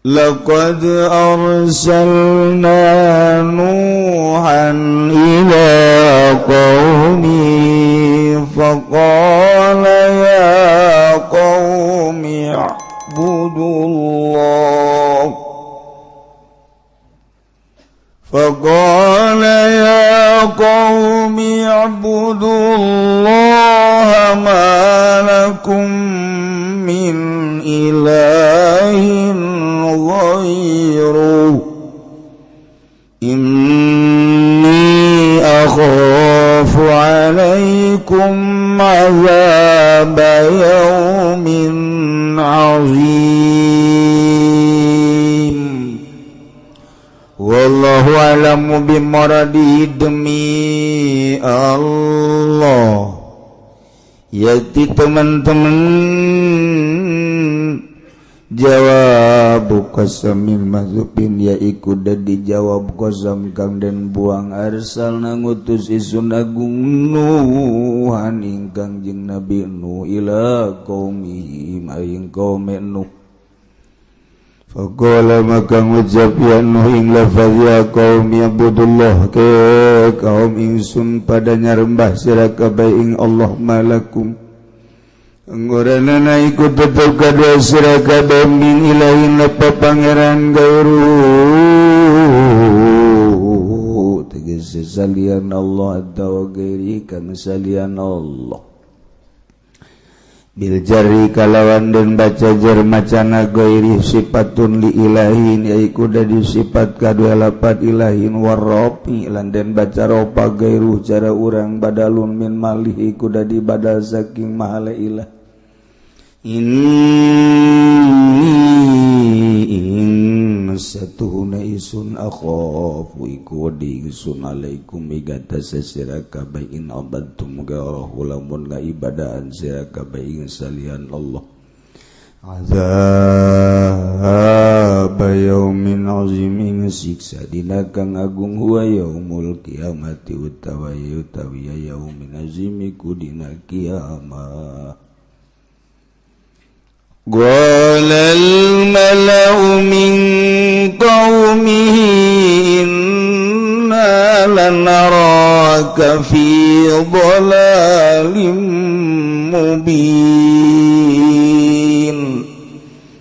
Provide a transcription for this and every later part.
لقد أرسلنا نوحا إلى قومه فقال يا قوم اعبدوا الله فقال يا قوم اعبدوا الله ما لكم من إله غيره إني أخاف عليكم عذاب يوم عظيم. والله أعلم بمراده. Demi Allah, yakti teman-teman, jawab qasamin mahdzufin, yaiku dadi jawab qasam kang den buang. Arsalna, ngutus isun agung, Nuhan ing Kangjeng Nabi Nuh, ila qaumihi maring kaum Nuh. Faqala, maka ngucap ya Nuh ing lafaz, ya qaum ibudullah, ke kaum ingsun, pada nyarembah sira kabeh ing Allah, malakum Anggoranana iku tetep kadua sira kabeh, min ilahin apa pangeran, gairuhu tegese salian Allah, atau gairi kang salian Allah. Bil jarri kalawan den baca jar macana gairi, sifatun li ilahin, yaiku dadi sifat kadua lapat ilahin. Warrofi lan den baca rofa gairu cara urang, badalun min malih, iku dadi badal saking mahale ilah. Inni ing satuhuna isun, akhafu iku wedi ingsun, alaikum ing atase sira kabeh, in abadtum gairahu lamun ngaibadahan sira kabeh ing salian Allah, azab yaumin azim ing siksa dina kang agung, huwa yaumul kiamati utawa utawi yaumin azim iku dina kiamat. قال الملأ من قومه إنا لنراك في ضلال مبين.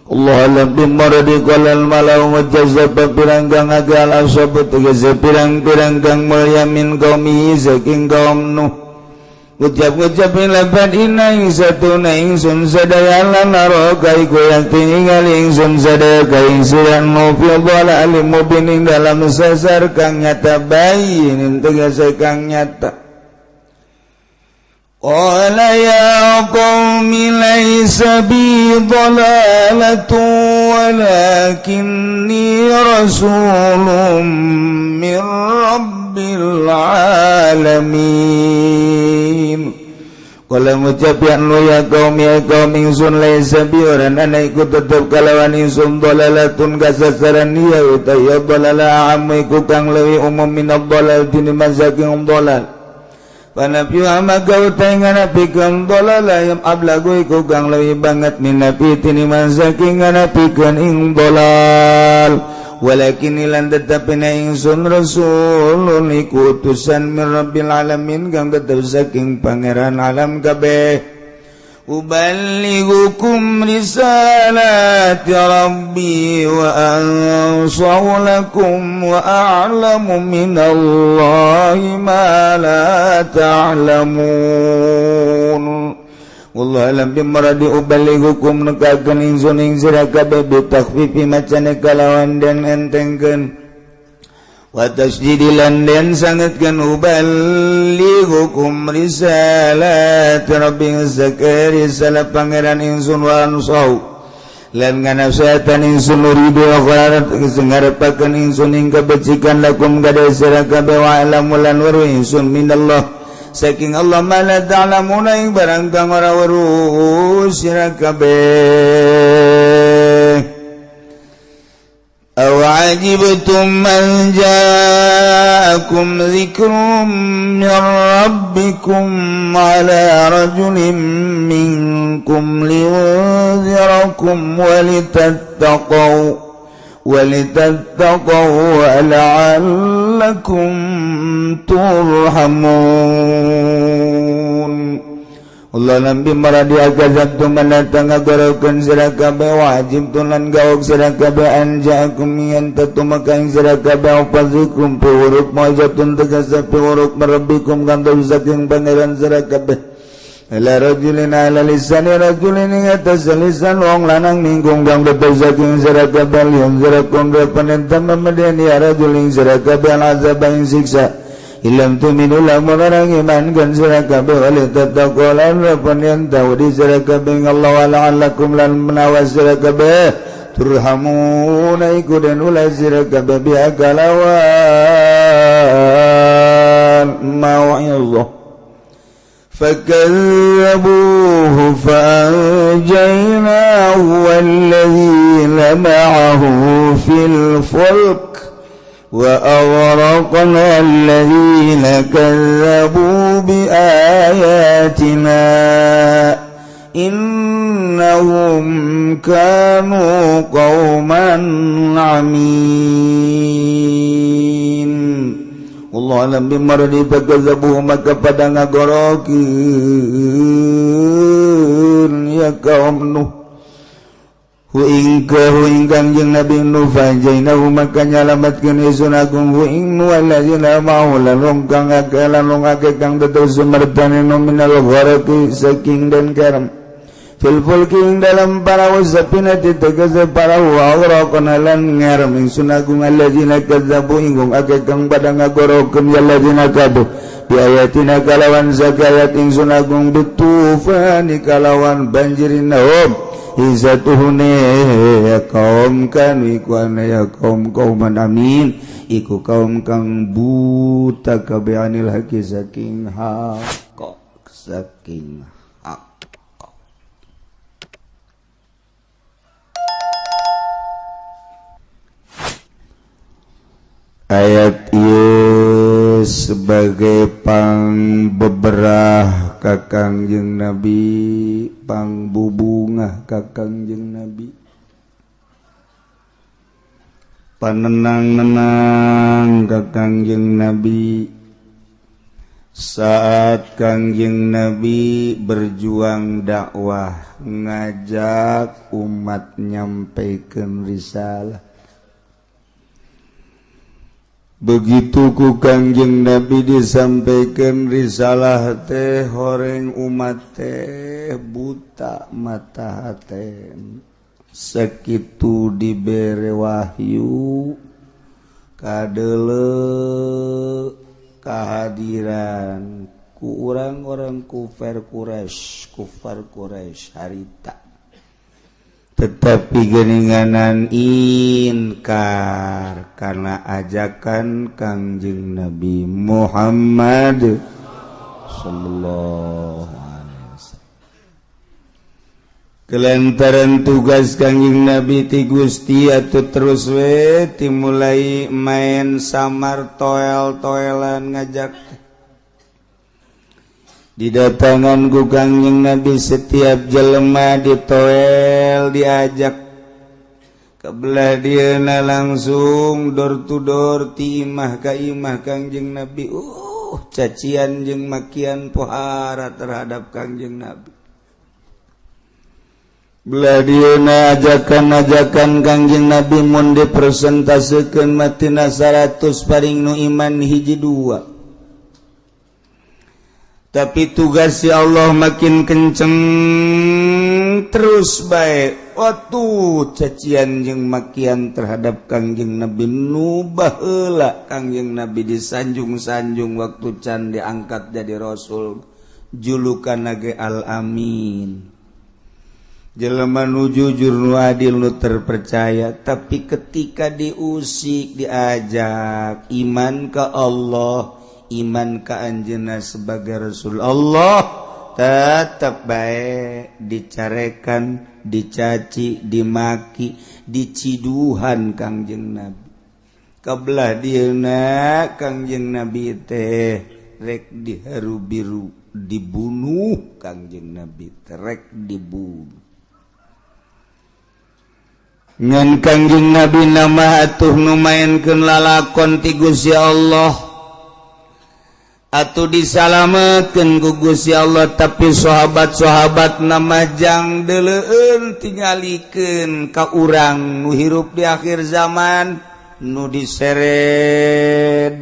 الله أعلم بمراده. قال الملأ ngucap pirang-pirang agal ashabu tegese pirang-pirang kang mulya, min qaumihi saking kaum Nuh, ngucap-ngucap lebat, inna ing satuna ingsun sadaya, lanaraka iku yakti ningali ingsun sadaya ka ing sira Nuh, fi dhalalim mubin ing dalam sasar kang nyata, bayin tegese kang nyata. Qala ya qaumi laysa bi dhalalatu walakinni rasulun min rabbil alamin. Qala ngucap ya Nuh, ya qaumi ya kaum ingsun, laisa bi ora ana iku tetep kalawan ingsun, dhalalatun kasasaran ya utawa dhalala am iku kang leuwih umum, minad dhalal tinimbang saking dhalal. Panapi maka utai nganapikeun dhalala yang ablagu iku kang leuwih banget, minapi tinimbang saking nganapikeun ing dhalal. Walakin lan tetepina ingsun, rasulun iku utusan, min rabbil alamin kang tetep saking pangeran alam kabeh. Uballighukum risalati rabbi wa ansahu lakum wa a'lamu minallahi ma la ta'lamun. Wallahu a'lam bimuradi. Uballighukum nekakeun ingsun ing sira kabeh, bitakhfifi macane kalawan den entengkeun, wa tasdidi lan den sangetkeun. Uballighukum risalat rabbi zakari risalah pangeran ingsun, wa ansau lan nganasihatan ingsun, uridu akhirat ngarepakeun ingsun ing kabecikan, lakum kada sira kabeh. Wa alamu lan weruh ingsun, minallah saking Allah, ma la ta'lamuna ing barang kang ora weruh sira kabeh. أو عجبتم أن جاءكم ذكر من ربكم على رجل منكم لينذركم ولتتقوا Walitattaqu la'allakum turhamun. Allah lambi maradi agazabtum manatang agarakeun sira kabeh wajib tulan gaok sira kabeh anjaakum yen tetumaka ing sira kabeh apa zikrum piwuruk mau'izatun tegese piwuruk merabbikum kang saking pangeran sira kabeh. Ala rajulin ala lisani rajulin ing atas lisan wong lanang minggung kang betul saking sira kabeh liyan sira kondra panentam mamedeni ya rajulin sira kabeh azab ing siksa ilam tuminu lamun orang iman kan sira kabeh wali tattaqu lan panenta di sira kabeh Allah la'allakum lan menawa sira kabeh turhamuna iku den ulah sira kabeh bi akalawan mau'izah. فكذبوه فأنجيناه والذين معه في الفلك وأغرقنا الذين كذبوا بآياتنا إنهم كانوا قوما عمين. Allah alam bimardi fakadzabuhu maka pada ngagorokin ya kaum Nuh hu ingka hu ingkang jeung Nabi Nuh fanjainahu maka nyalamatkeun ingsun agung hu ing wallazina ma'ahu lan kang akeh lan akeh kang tetep sumertane minal gharaqi saking den karam fil fulki ing dalam parahu sapinati tegese parahu aghraqna lan ngarem ingsun agung allazina kadzabu inggung akeh kang padha ngagorokeun ya allazina kadu bi ayatina kalawan zakayat ingsun agung bitufani kalawan banjirin hum izatuhune ya kaum kami kuana ya kaum kauman amin iku kaum kang buta kabeh anil haqi saking hak saking. Ayat ieu sebagai pangbeberah ka Kangjeng Nabi, pangbubungah ka Kangjeng Nabi, panenang-nenang ka Kangjeng Nabi saat Kangjeng Nabi berjuang dakwah ngajak umat nyampaikan risalah. Begitu ku Kangjeng Nabi disampaikan risalah teh horeng umat teh buta mata haten sakitu dibere wahyu kadele kehadiran ku orang-orang kufar Quraisy harita tetapi geninganan inkar karena ajakan Kangjeng Nabi Muhammad sallallahu alaihi wasallam. Kelantaran tugas Kangjeng Nabi ti Gusti atuh terus we timulai main samar toel-toelan ngajak didatangan ku Kangjeng Nabi setiap jelema ditoel diajak kebelah dieuna langsung door to door ti imah ka imah Kangjeng Nabi. Cacian jeung makian pohara terhadap Kangjeng Nabi. Belah dieuna ajakan-ajakan Kangjeng Nabi mun dipresentasekeun matina 100 paring nu iman hiji dua. Tapi tugas si Allah makin kenceng terus baik. Waktu cacian jeung makian terhadap Kangjeng Nabi nu baheula Kangjeng Nabi disanjung-sanjung waktu can diangkat jadi rasul julukan ge Al-Amin. Jelema nu jujur nu adil nu terpercaya, tapi ketika diusik diajak iman ke Allah, iman ka anjeunna sebagai Rasul Allah, tetap baik dicarekan, dicaci, dimaki, diciduhan Kangjeng Nabi. Kabelah dieuna Kangjeng Nabi teh rek diharu biru dibunuh Kangjeng Nabi teh rek dibunuh. Ngan Kangjeng Nabi nama atuh nu maenkeun lalakon ti Gusti Allah, atuh disalametkeun ku Gusti Allah, tapi sahabat-sahabat nama jang deuleueun tingalikeun ka urang nu hirup di akhir zaman, nu diseret,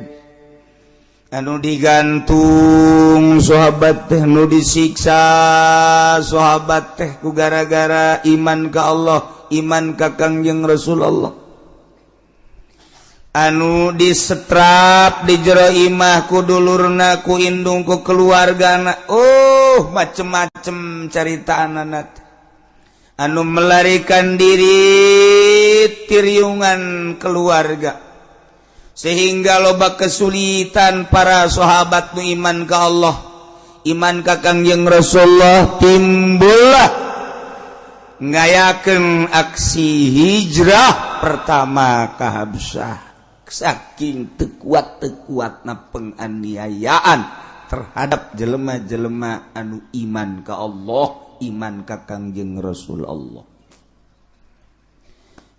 anu digantung sahabat teh, nu disiksa sahabat teh ku gara-gara iman ka Allah, iman ka Kangjeng Rasulullah, anu disetrap di jero imah ku dulurna, ku indung, ku keluargana. Oh, macem-macem carita anak anu melarikan diri tiriungan keluarga, sehingga loba kesulitan para sahabat nu iman ka Allah, iman ka Kangjeng Rasulullah. Timbullah ngayakeun aksi hijrah pertama ka Habsyah, saking teu kuat teu kuatna penganiayaan terhadap jelema-jelema anu iman ka Allah, iman ka Kangjeng Rasul Allah.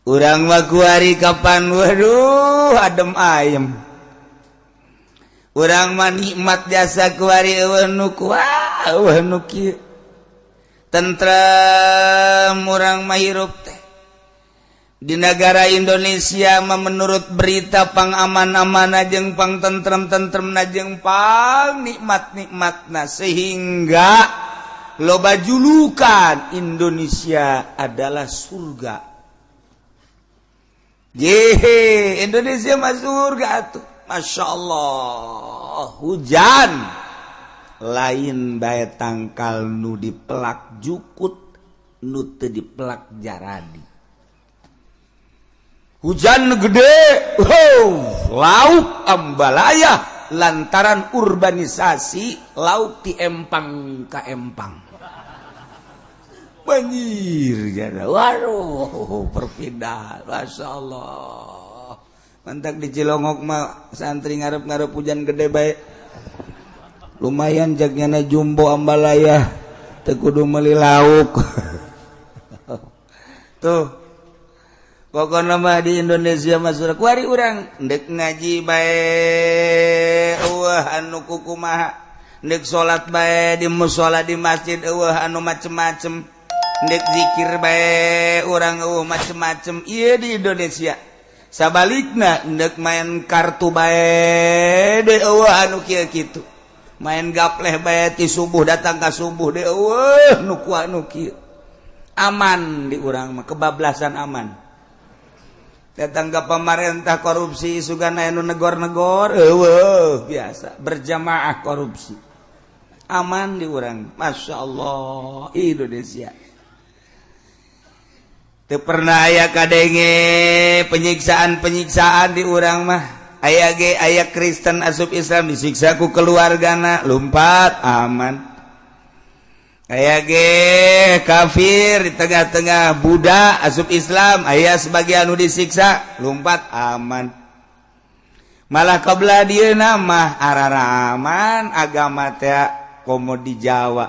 Urang mah kuari kapan, waduh, adem ayem. Urang mah nikmat jasa kuari, euweuh nu kuah, euweuh nu kieu, tentrem urang mah hirup teh di negara Indonesia mah. Menurut berita pang aman-aman jeung pang tentrem-tentrem jeung pang nikmat-nikmatna, sehingga loba julukan Indonesia adalah surga. Yehe, Indonesia mah surga tuh. Masya Allah, hujan lain bae tangkal nu dipelak jukut, nu teu dipelak jaradi. Hujan gede, wow, lauk ambalaya lantaran urbanisasi, lauk di empang ka empang banjir jada. Waduh, perpindahan, Masya Allah. Mantak di Cilongok mah santri ngarep-ngarep hujan gede baik, lumayan jagnyana jumbo ambalaya, teu kudu meuli lauk tuh. Pokoknya mah di Indonesia mah surga. Kuari urang ndek ngaji bae euweuh anu kukumaha, ndek salat bae di musola, di masjid euweuh anu macem-macem, ndek zikir bae urang euweuh macem-macem. Ieu di Indonesia. Sabalikna ndek main kartu bae de euweuh anu kieu kitu, main gapleh bae ti subuh datang ka subuh de euweuh nu kuah nu kieu. Aman di urang mah, kebablasan aman. Datang ke pemerintah korupsi sugana anu negor-negor euweuh, biasa berjamaah korupsi. Aman di urang, Masya Allah, Indonesia. Teu pernah aya kadenge penyiksaan-penyiksaan di urang mah. Aya ge aya Kristen asup Islam disiksa ku keluargana, lumpat, aman. Aya ge kafir di tengah-tengah Buddha asup Islam, aya sebagian anu disiksa, lumpat, aman. Malah kebelah dia nama araraman agama teh, komo di Jawa,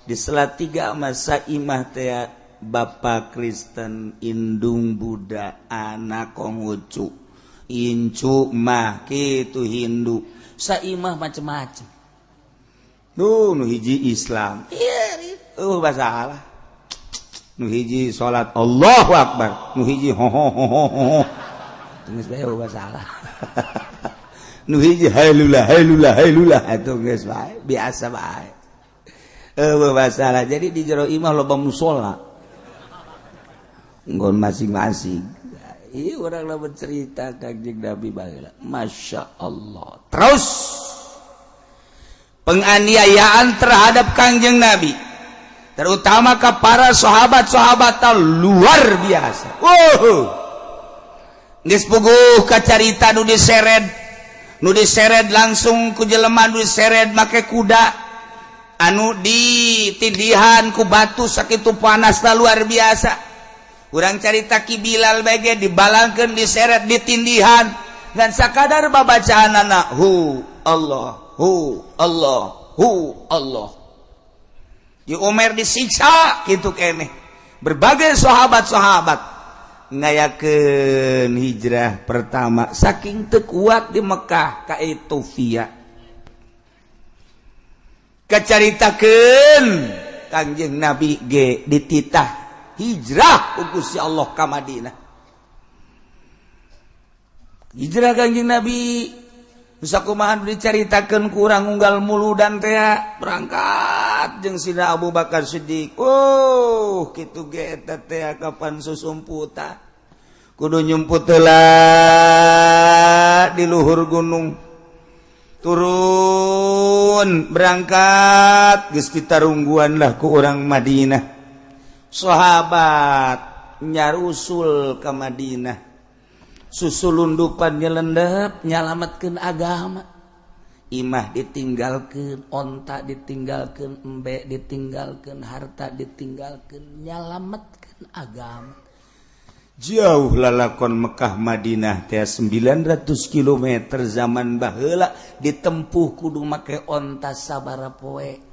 di Salatiga masa imah teh Bapak Kristen, indung Buddha, anak Konghucu, incu mah kitu Hindu, saimah macem-macem. Duh, nu hiji Islam. Iya, masalah. Nu hiji salat Allahu Akbar, nu hiji ho ho ho ho ho. Geus bae masalah. Nu hiji hailullah hailullah hailullah, atuh geus bae, biasa bae. Euweuh masalah. Jadi di jero imah loba musola. Nggon masing-masing. Iya, orang lah bercerita Kangjeng Nabi baheula. Masya Allah. Terus penganiayaan terhadap Kangjeng Nabi, terutama ke para sahabat-sahabat luar biasa. Wow. Geus puguh kacarita nu diseret, nu diseret langsung ku jelema, nu diseret make kuda, anu ditindihan ku batu sakitu panasna luar biasa. Urang carita Ki Bilal bege dibalangkeun, diseret, ditindihan dan sakadar babacaan anak hu Allah, hu Allah, hu Allah. Di Umar disiksa gitu keneh. Berbagai sahabat-sahabat. Ngayakeun hijrah pertama saking teu kuat di Mekah ka Ethiopia. Kacaritakeun Kangjeng Nabi ge dititah hijrah ku Gusti Allah ka Madinah. Hijrah Kangjeng Nabi sakumaha dicaritakeun kurang unggal muludan teh berangkat jeung Sina Abu Bakar Siddiq. Oh, kitu ge eta teh kapan susumputan kudu nyumput heula di luhur gunung, turun berangkat, geus ditarungguan lah ku urang Madinah. Sahabat nyarusul ke Madinah, susulundupan nyelendep nyalametkeun agama. Imah ditinggalkeun, onta ditinggalkeun, embe ditinggalkeun, harta ditinggalkeun, nyalametkeun agama. Jauh lalakon Mekah Madinah teh 900 km. Zaman baheula ditempuh kudu make onta sabara poe.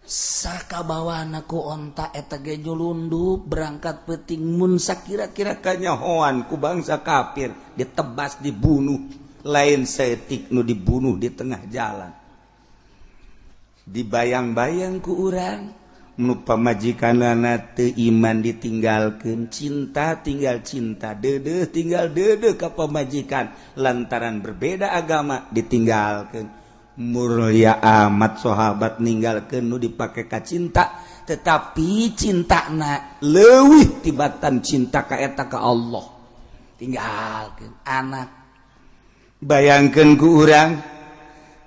Sakabawana ku onta eta ge nyulundup berangkat peuting. Mun sakira-kira kanyahoan ku bangsa kafir, ditebas, dibunuh. Lain saeutik nu dibunuh di tengah jalan. Dibayang-bayang ku urang, nu pamajikanana teu iman ditinggalkeun, cinta tinggal cinta, deudeuh tinggal deudeuh ka pamajikan, lantaran berbeda agama ditinggalkeun. Mulia amat sahabat ninggalkeun nu dipake ka cinta, tetapi cintana leuwih tibatan cinta ka eta ka Allah. Tinggalkeun anak. Bayangkeun ku urang,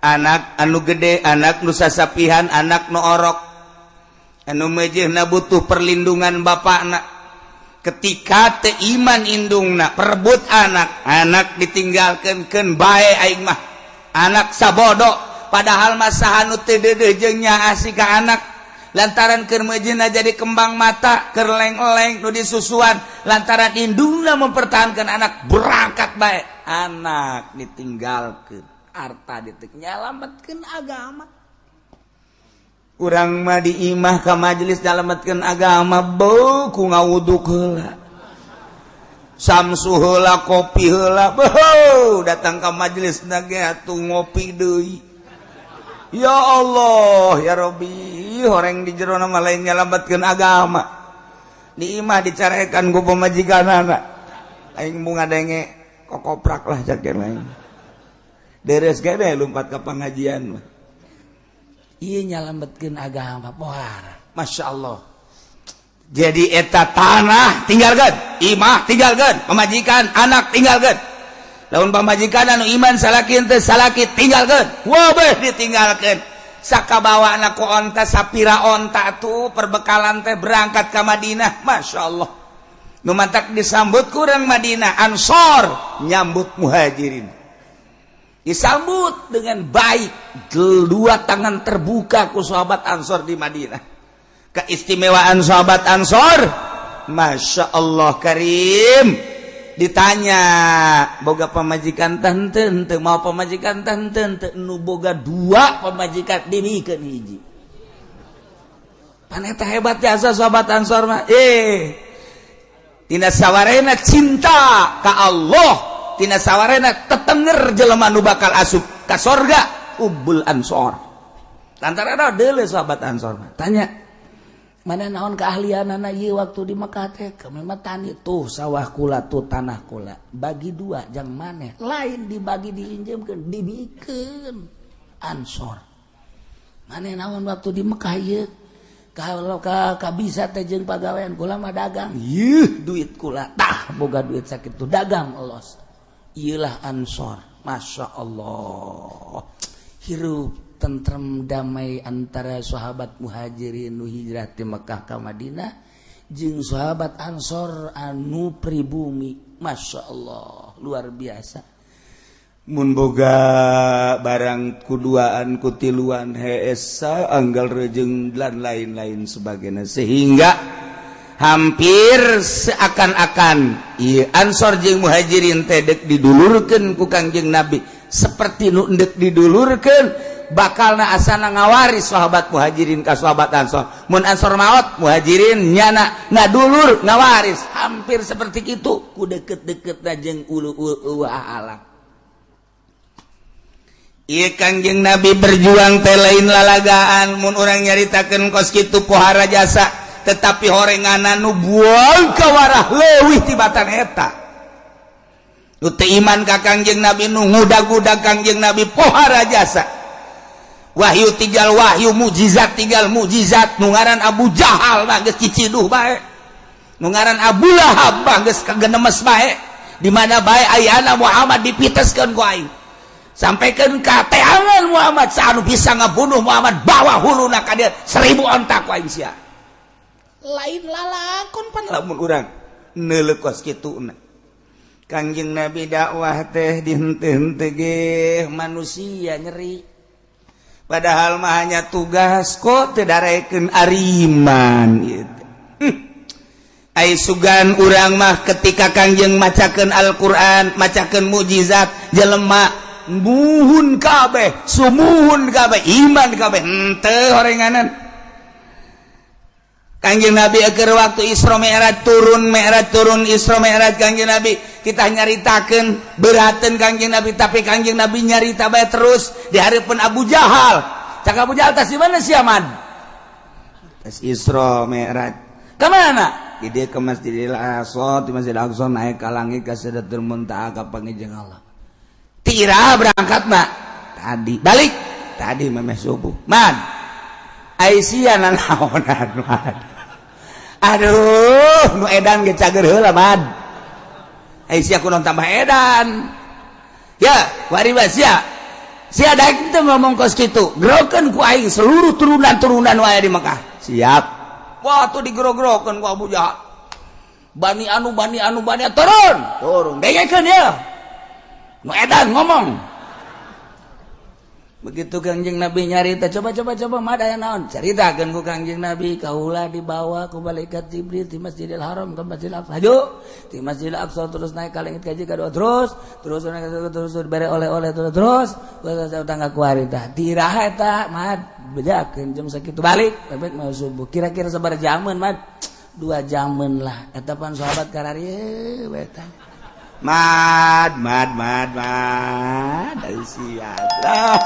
anak anu gede, anak nu sasapihan, anak nu orok, anu mejehna butuh perlindungan bapakna. Ketika teu iman indungna, perebut anak. Anak ditinggalkeun, keun bae aing mah, anak sabodo. Padahal masa anu teu deudeuh jeung nyaah ka anak, lantaran keur meujeuhna jadi kembang mata, keur leng-leng nu disusuan, lantaran indungna mempertahankan anak, berangkat bae, anak ditinggalkeun, harta ditinggal, nyalametkeun agama. Urang mah di imah ka majelis nyalametkeun agama beu ku ngawuduk heula, samsu heula, kopi heula. Beuh, datang ka majelis na ge atuh ngopi deui. Ya Allah ya Robbi, horeng di jero mah lain nyalametkeun agama. Di imah dicarekan ku pamajikanana, aing bunga denge kokoprak lah cak lain, deres ge lumpat ka pengajian mah. Ieu nyalametkeun agama pohara. Masya Allah. Jadi eta tanah tinggalkan, imah tinggalkan, pamajikan, anak tinggalkan. Lamun pamajikan anu iman salaki, teu salaki tinggalkan, wabeh ditinggalkan. Sakabawa anak ku onta, sapira onta tuh perbekalan teh, berangkat ke Madinah. Masya Allah, nu mantak disambut kurang Madinah, Ansor nyambut Muhajirin, disambut dengan baik, dua tangan terbuka ku sahabat Ansor di Madinah. Keistimewaan sahabat Ansor, Masya Allah Karim. Ditanya, boga pamajikan tante ente? Mau pamajikan tante ente? Nu boga dua pamajikan dibikeun hiji. Paneta hebat jasa sahabat Ansor mah. Tina sawarena cinta ka Allah, tina sawarena tetenger jelema nu bakal asup ka sorga ubul Ansor. Lantaran ada deule sahabat Ansor mah. Tanya, mana naon keahlian anak ieu waktu di Mekah teh? Kami mah tani. Tuh sawah kula, tuh tanah kula, bagi dua jang maneh. Lain dibagi, diinjemkeun, dibikeun Ansor. Maneh naon waktu di Mekah ieu? Kalau ka bisa teh jeung pagawean? Kula mah dagang. Yeuh, duit kula tah, boga duit sakitu, dagang elos. Ieulah Ansor. Masya Allah, hirup tentrem damai antara sahabat Muhajirin nu hijrah di Mekah ka Madinah jeung sahabat Ansor anu pribumi. Masya Allah, luar biasa. Mun boga barang kuduaan, kutiluan, heesa anggal rejeng dan lain-lain sebagainya, sehingga hampir seakan-akan ieu Ansor jeung Muhajirin teh dek didulurkeun ku Kangjeng Nabi, seperti nu endek didulurkeun. Bakalna asana ngawaris sahabat Muhajirin ka sahabat Ansor. Mun Ansor maot, Muhajirin nyana ngadulur ngawaris. Hampir seperti itu ku deket-deket jeung ulu ulu alam. Ieu Kangjeng Nabi berjuang teh lain lalagaan. Mun urang nyaritakeun kos kitu pohara jasa, tetapi horenganan nu buang kawarah leuwih tibatan eta. Nu teu iman ka Kangjeng Nabi, nu ngudag-udag Kangjeng Nabi, pohara jasa. Wahyu tinggal wahyu, mukjizat tinggal mukjizat. Nu ngaran Abu Jahal mah geus ciciduh bae, nu ngaran Abu Lahab mah geus kagenemes bae. Di mana bae ayana Muhammad dipiteskeun ku aing, sampaikan ka teangan Muhammad. Saha bisa ngabunuh Muhammad, bawa huluna ka dieu, 1000 onta ku aing sia. Lain lalakon pan lamun urang neuleuh kos kituna. Kangjeng Nabi dakwah teh dihenteu-henteu ge manusia nyeri, padahal mah hanya tugas kok teu darekeun ariman gitu. Ai sugan urang mah ketika Kangjeng macakeun Al-Qur'an, macakeun mukjizat, jelema muhun kabeh, sumuhun kabeh, iman kabeh. Henteu horenganan. Kangjeng Nabi keur waktu Isra Mi'raj turun, Mi'raj turun, Isra Mi'raj Kangjeng Nabi kita nyaritakeun beraten Kangjeng Nabi, tapi Kangjeng Nabi nyarita bae terus di hareupeun Abu Jahal. Cak Abu Jahal, "Tas di mana sia, Man?" "Tas Isra Mi'raj." "Ka mana?" "Di dieu, ke Masjidil Aqsa, di Masjidil Aqsa naik ka langit, ka Sidratul Muntaha, ka panggih Allah." "Tira berangkat mak?" "Tadi." "Balik?" "Tadi memeh subuh." "Man, Aisyah nanaonan, Man? Aduh, nu edan ge cager heula, Man. Aisyah kunaon tambah edan ya? Wari sia sia daek teu ngomong kos kitu, gerokeun ku aing seluruh turunan-turunan wae di Mekah." "Siap." Wah, tuh digero-gerokeun ku Abu Jahal. Bani anu, bani anu, bani turun turun, dengekeun ya, nu edan ngomong. Begitu Kangjeng Nabi nyarita, "Coba, coba, coba, mah aya naon?" Caritakeun ku Kangjeng Nabi, "Kaula dibawa ku malaikat Jibril di Masjidil Haram ke Masjidil Aqsa. Hajo di Masjidil Aqsa terus naik ka langit kaji kadua, terus terus naik terus, dibere oleh-oleh terus terus terus tangga kuari tah. Tiraha eta, Mad?" "Bejakeun jam sakitu balik, balik mau subuh." "Kira-kira sabaraha jaman, Mad?" "2 jaman lah." Eta pan sahabat kararieu eta. Mad, mad, mad, mad, siap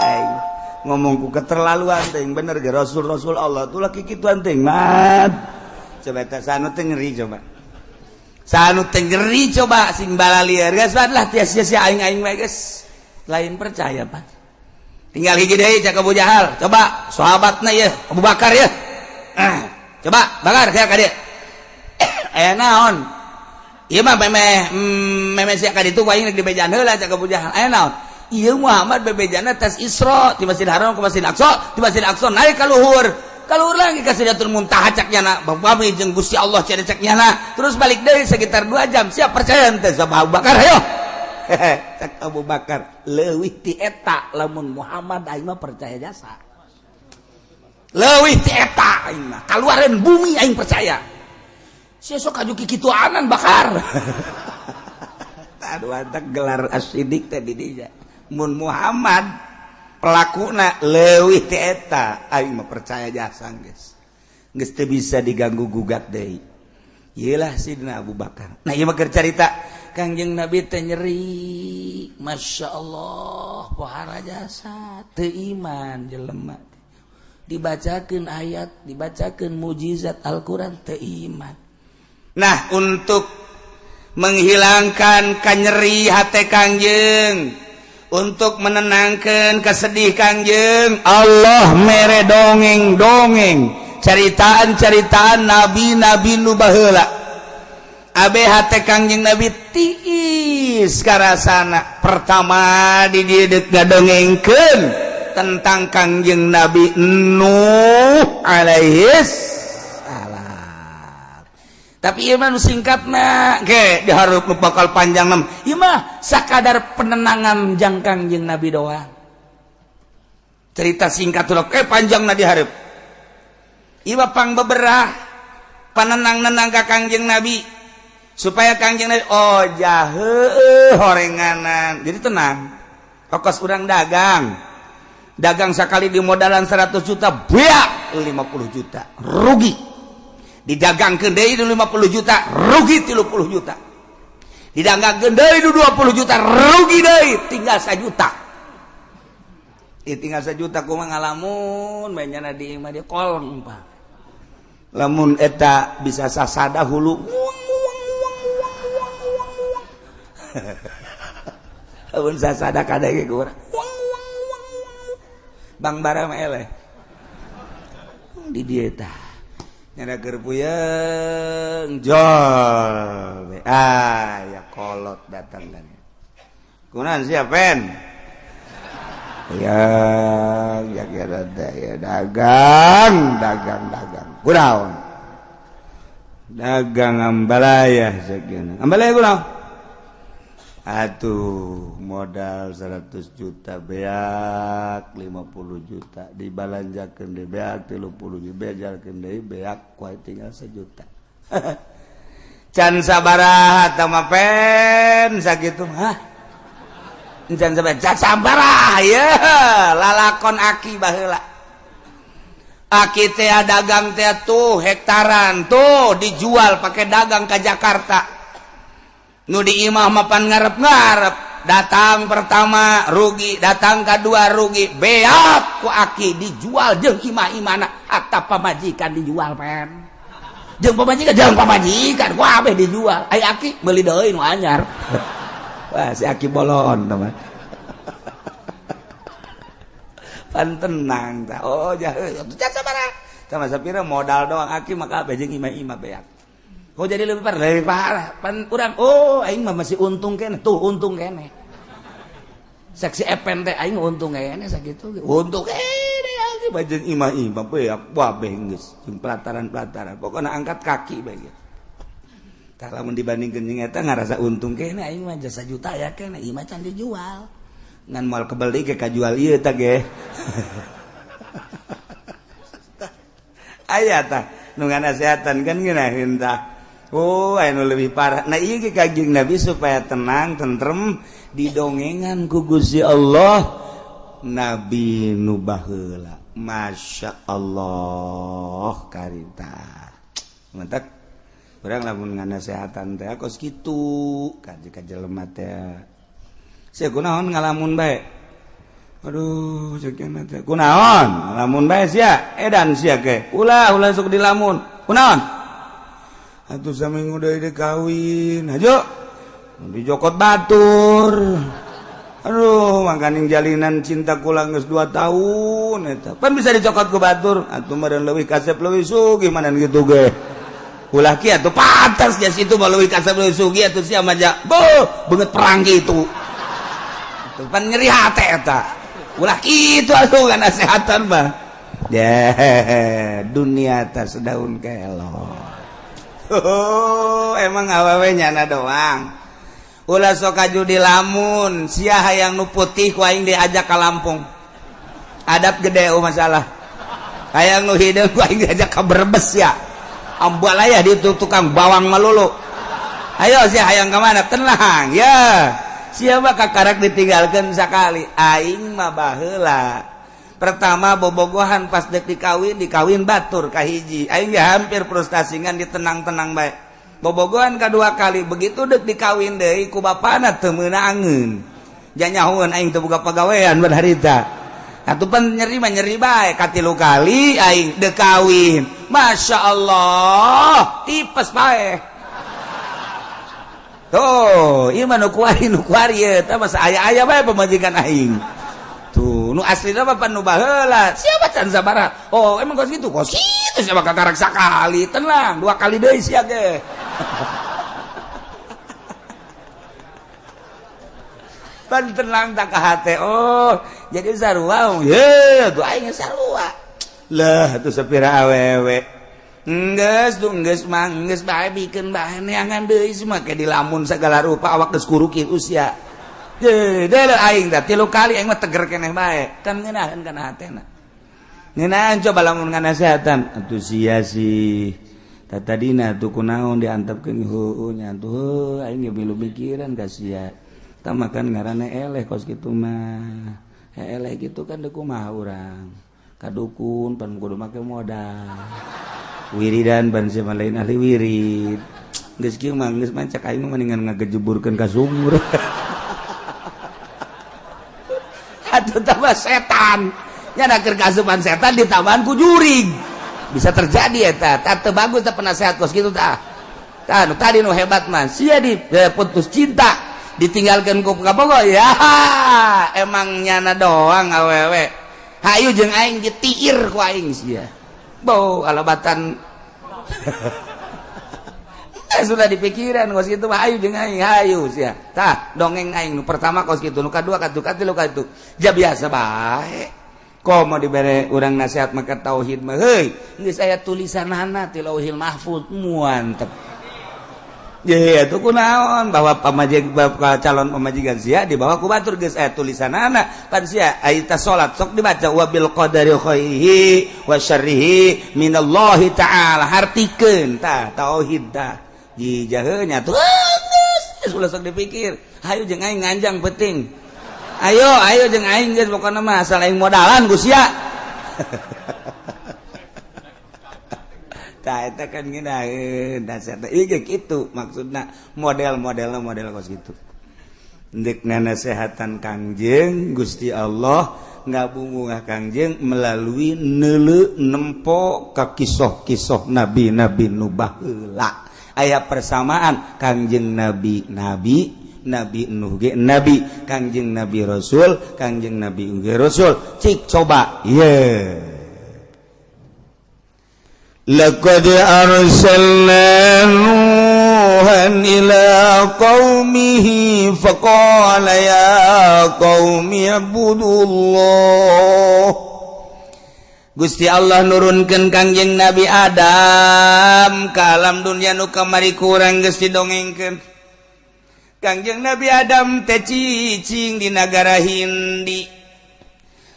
ngomongku keterlaluan ting. Bener ge rasul rasul Allah tuh laki kituan ting, Mad. Coba eta sanu teh ngeri, coba sanu teh ngeri, coba sing balalieur geus lah tia sia aing aing mah geus lain percaya. Pak, tinggal hiji deui, cak Abu Jahal. "Coba sahabatna ya, Abu Bakar ya. Ah, coba Bakar kayak ka dieu, aya naon? Ieu mah memeh memeh sia ka ditu ku aing rek dibejaan heula," cak Abu Jahal. "Aya naon? Ieu Muhammad bebejana tas Isra di Masjidil Haram ke Masjid Aqsa, di Masjid Aqsa naik ka luhur, ka luhur lagi ka Sidratul Muntaha, cak nyana bami jeung Gusti Allah cek nyana, terus balik deui sekitar 2 jam. Siap percaya henteu sama Abu Bakar? Ayo." Cak Abu Bakar, "Leuwih ti eta lamun Muhammad, aing mah percaya jasa. Leuwih ti eta aing mah kaluareun bumi aing percaya. Sia sok aju kikituanan, Bakar." Aduh, antak gelar as-Siddiq teh di dinya. Mun Muhammad pelakuna leuwih ti eta, aing mah percaya jasa geus. Geus teu bisa diganggu gugat deui. Iyalah Sidina Abu Bakar. Nah, ieu mah keur carita Kangjeng Nabi teh nyeri. Masya Allah, pohara jasa teu iman jelema. Dibacakeun ayat, dibacakeun mujizat Al-Qur'an, teu iman. Nah, untuk menghilangkan kanyeri hati Kangjeng, untuk menenangkan kesedih Kangjeng, Allah mere dongeng-dongeng, ceritaan-ceritaan nabi-nabi nu baheula. Abe hate Kangjeng Nabi tiis karasana. Pertama di dieu ngadongengkeun tentang Kangjeng Nabi Nuh alaihis salam. Tapi ieu mah nu singkatna ge dihareup nu bakal panjang mah. Ieu mah sakadar penenangan jang Kangjeng Nabi doang. Cerita singkat tuh panjang na dihareup. Ieu mah pang beberah panenang-nenang ka Kangjeng Nabi supaya Kangjeng Nabi, oh jahe horenganan, jadi tenang. Kos urang dagang Dagang sakali di modalan 100 juta, beak 50 juta, rugi. Didagangkeun deui 50 juta, rugi 30 juta. Didagangkeun deui 20 juta, rugi deui, tinggal 1 juta. Tinggal 1 juta kumaha ngalamun bae nyana di imah dia kolong pak. Lamun eta bisa sasada hulu. Lamun sasada kadege ku urang. Bang bara mah eleh. Di dieu tah. Nyana keur puyeng jol. Ah ya kolot datang dan. Kunaon sia pen? Ya, ya ya ya dagang, dagang, dagang. Kunaon? Dagang ambalaya sekian. Ambalaya kunaon? Atuh, modal 100 juta beak 50 juta dibalanjakeun deui beak 30 juta beajalkeun deui beak kuai tinggal 1 juta. Can sabaraha tah mah pen sakitu mah. Can sabaraha ya lalakon aki baheula. Aki teh dagang teh tuh hektaran tuh dijual pakai dagang ke Jakarta. Nu di imah mapan ngarep-ngarep, datang pertama rugi, datang kedua rugi, beak ku aki dijual jeung imah-imahna hatta pamajikan dijual pen. Jeung pamajikan ku abeh dijual. Ai aki meuli deui nu anyar. Wah, si aki bolon teman. Pan tenang tah. Oh, jahe. Can sabaraha? Sama sapira modal doang aki maka abeh jeung imah-imah beak. Kok jadi lebih parah? Lebih parah. Pan urang, oh aing mah masih untung keneh. Tuh untung keneh. Saksi epen teh aing untung keneh sakitu. Untung keneh aki bajeun imah-imah beak wabeh geus jeung pelataran-pelataran. Pokona angkat kaki bae ge. Tah lamun dibandingkeun jeung eta ngarasa untung keneh aing mah jasa juta ya keneh imah can dijual. Ngan moal kebel deui ge kajual ieu tah ge. Aya tah nu nganasehatan kan ngeunaheun tah. Oh, anu lebih parah. Nah, ieu ge Kanjeng Nabi supaya tenang, tentrem didongengan ku Gusti Allah Nabi nu baheula. Masya Allah karita. Mantak urang lamun nganasehatan teh kos kitu ka jelema teh. Sia kunaon ngalamun bae? Aduh, ceuk teh. Kunaon ngalamun bae sia? Edan sia ge. Ulah ulah sok dilamun. Kunaon? Atuh saminggu deui dikawin. Hajo. Dijokot batur. Aduh, mangkaning jalinan cinta kula geus 2 tahun eta. Pan bisa dicokot ku batur. Atuh meureun leuwih kasep leuwih sugih manan kitu ge. Ulah kieu atuh pantas sia situ mah leuwih kasep leuwih sugih atuh sia mah ja. Beuh, beungeut perang kitu. Atuh pan nyeri hate eta. Ulah kitu atuh ngasehatan mah. Yeah, dunia tas daun kelor. Oh, emang awewe nyana doang. Ulah sok kaju di lamun, sia hayang nu putih ku aing diajak ka Lampung. Adab gede oh masalah. Hayang nu hideung ku aing diajak ka Brebes ya. Ambalaya di tukang bawang melulu. Ayo sia hayang ka mana? Tenang ya. Sia mah kakarak ditinggalkeun sakali. Aing mah baheula. Pertama bobogohan pas dek dikawin, dikawin batur kahiji. Aing ge hampir frustasi ngan ditenang-tenang bae. Bobogohan kedua kali begitu dek dikawin deui ku bapana teu meunangeun. Janyahoeun aing teu boga pagawean ban harita. Atuh pan nyeri mah nyeri bae katilu kali aing dek kawin. Masya Allah, tipes bae. Tuh, ieu mah nu kuari eta mah aya-aya bae pamajikan aing. Tuh, nu aslina mah pan nu baheula. Siapa can sabaraha? Oh, emang kos kitu? Kos kitu siapa kakarak sakali. Tenang, 2 kali deui sia ge. Pan tenang tak ka hate. Oh, jadi sarua. Ye, tuh aing sarua. Lah, tuh sapira awewe. Enggeus tuh enggeus mah enggeus bae bikeun bae neangan deui semua ke dilamun segala rupa awak geus kuruki usia. Ye, deuleu aing tah 3 kali aing mah teger keneh bae. Kan ngeunaheun kana hatena. Ngeunaheun coba lamun nganasehatan. Atuh sia sih. Tah tadina tuh kunaon diantepkeun heueuh nya atuh aing ge milu mikiran ka sia. Tah makan ngaranna eleh kos kitu mah. Heeleh gitu kan deuk kumaha urang. Ka dukun pan kudu make modal. Wiridan ban sia mah lain ahli wirid. Geus kieu mah geus mah cek aing mah mendingan ngagejeburkeun ka sumur. Atuh tambah setan. Nya da keur kaasupan setan ditambahan ku jurig. Bisa terjadi eta. Tah teu bagus teh penasehat kos kitu tah. Tah nu tadi nu hebat mah sia di putus cinta ditinggalkeun ku kabogoh ya emang nyana doang awewe. Hayu jeung aing ditiir ku aing sia. Bau alabatan. Sudah dipikiran kos kitu mah hayu jeung aing hayu sia. Tah dongeng aing nu pertama kos kitu, nu kadua katu katilu katu. Ja biasa bae. Komo dibere urang nasihat maka tauhid mah heuy geus aya tulisanana ti Lauhil Mahfuz muantep. Ye atuh kunaon bahwa pamajig calon pamajikan sia dibawa ku batur geus aya tulisanana pan sia aya ta salat sok dibaca wabil qadari khairihi wa syarrihi minallahi ta'ala hartikeun tah tauhid tah jijaheuh nya tuh geus ulah sok dipikir hayu jeung aing nganjang penting ayo ayo jeung aing geus pokona mah asal aing modalan ku sia. Tah eta kan ngeunaheun dasar teh ieu kitu maksudna model-modelna model kos kitu. Ndek nasehatan Kangjeng Gusti Allah ngabungah Kangjeng melalui neuleu nempo ka kisoh-kisoh nabi-nabi nu baheula. Aya persamaan Kangjeng Nabi nabi, Nabi Nuh ge nabi, Kangjeng Nabi Rasul, Kangjeng Nabi ge Rasul. Cik coba ye. Laqad arsalna Nuhan ila qaumihi faqala ya qaumi ibudullah. Gusti Allah nurunkeun Kangjeng Nabi Adam ka alam dunya nu kamari kurang geus didongengkeun. Kangjeng Nabi Adam teh cicing di nagara Hindi.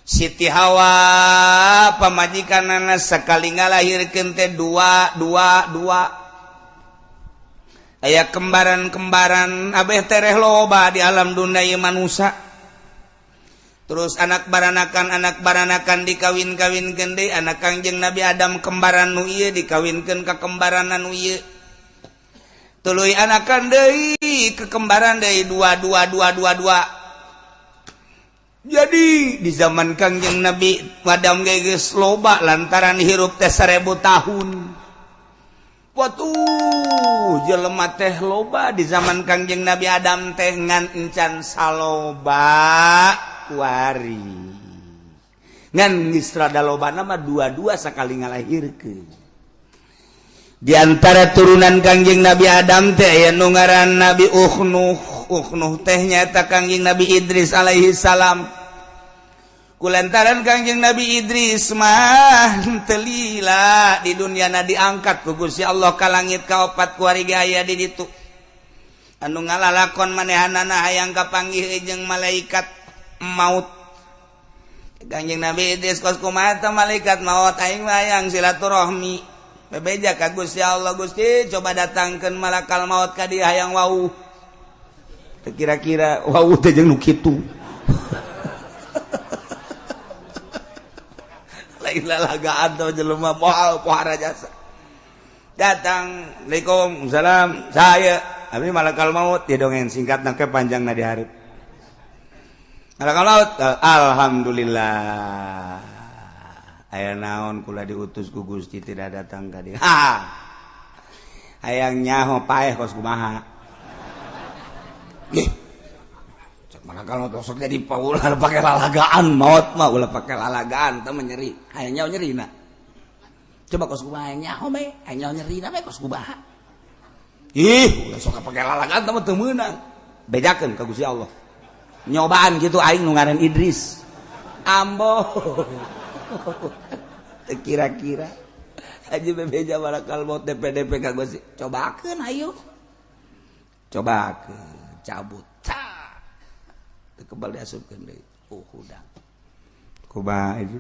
Siti Hawa pamajikanana sakali ngalahirkeun teh dua dua dua. Aya kembaran-kembaran abeh tereh loba di alam dunia ieu manusa. Terus anak baranakan dikawin-kawinkeun deui anak Kangjeng Nabi Adam kembaran nu ieu dikawinkeun ka kembaran nu ieu. Tuluy anakan deui ke kembaran deui dua dua dua dua dua. Jadi di zaman Kangjeng Nabi Adam geus loba lantaran hirup teh 1000 tahun. Watuh jelema teh loba di zaman Kangjeng Nabi Adam teh ngan encan saloba kuari. Ngan geus rada lobana mah dua-dua sakali ngalahirkeun. Di antara turunan Kangjeng Nabi Adam teh aya nu ngaran Nabi Ukhnuh. Ukhnuh teh nyaeta Kangjeng Nabi Idris alaihi salam. Kulantaran Kangjeng Nabi Idris mah teu lila di dunyana diangkat ku Gusti Allah ka langit kaopat kuari ge aya di ditu. Anu ngalalakon manehanana hayang kapanggih jeung malaikat maut. Kangjeng Nabi Idris kos kumaha teh malaikat maut aing mah hayang silaturahmi. Bebeja ka Gusti Allah, Gusti coba datangkeun malakal maut ka dieu hayang wau. Teu kira-kira wau teh jeung nu kitu. Lain lalagaan teh jelema moal pohara jasa. Datang, Assalamualaikum, salam, saya abdi malakal maut, dia dongeng singkat nangke panjangna di hareup. Malakal maut, alhamdulillah. Aya naon kula diutus ku Gusti tidak datang ka dieu. Ha. Hayang nyaho paeh kos kumaha. Ih. Cek malakal maut sok jadi paulah pake lalagaan maut mah ulah pake lalagaan teh nyeri. Hayang nyaho nyerina. Coba kos kumaha hayang nyaho bae, hayang nyaho nyerina bae kos kumaha. Ih, ulah sok pake lalagaan teh mah teu meunang. Bejakeun ka Gusti Allah. Nyobaan kitu aing nu ngaran Idris. Ambo. Kira-kira aja bebeja malakal maut DPDP ka Gusti. Cobakeun ayo. Cobakeun, cabut. Teu kebal diasupkeun deui. Oh, hudang. Kumaha itu?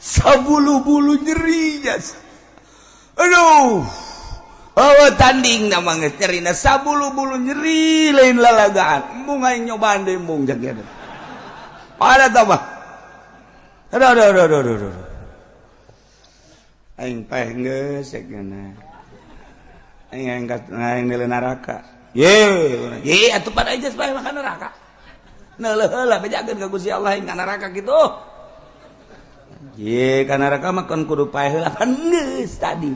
Sabulu-bulu nyeri jas. Aduh. Oh tanding nama geus nyerina sabulu-bulu nyeri lain lalagaan. Embung aing nyobaan deui embung cek kieu. Ada tambah. Aduh aduh aduh aduh aduh. Aing paeh geus cek geuna. Aing angkat aing neuleuh neraka. Ye, ye atuh pada aja paeh makan neraka. Neuleuh heula bejakeun ka Gusti Allah aing ka neraka kitu. Ye ka neraka mah kan kudu paeh heula pan geus tadi.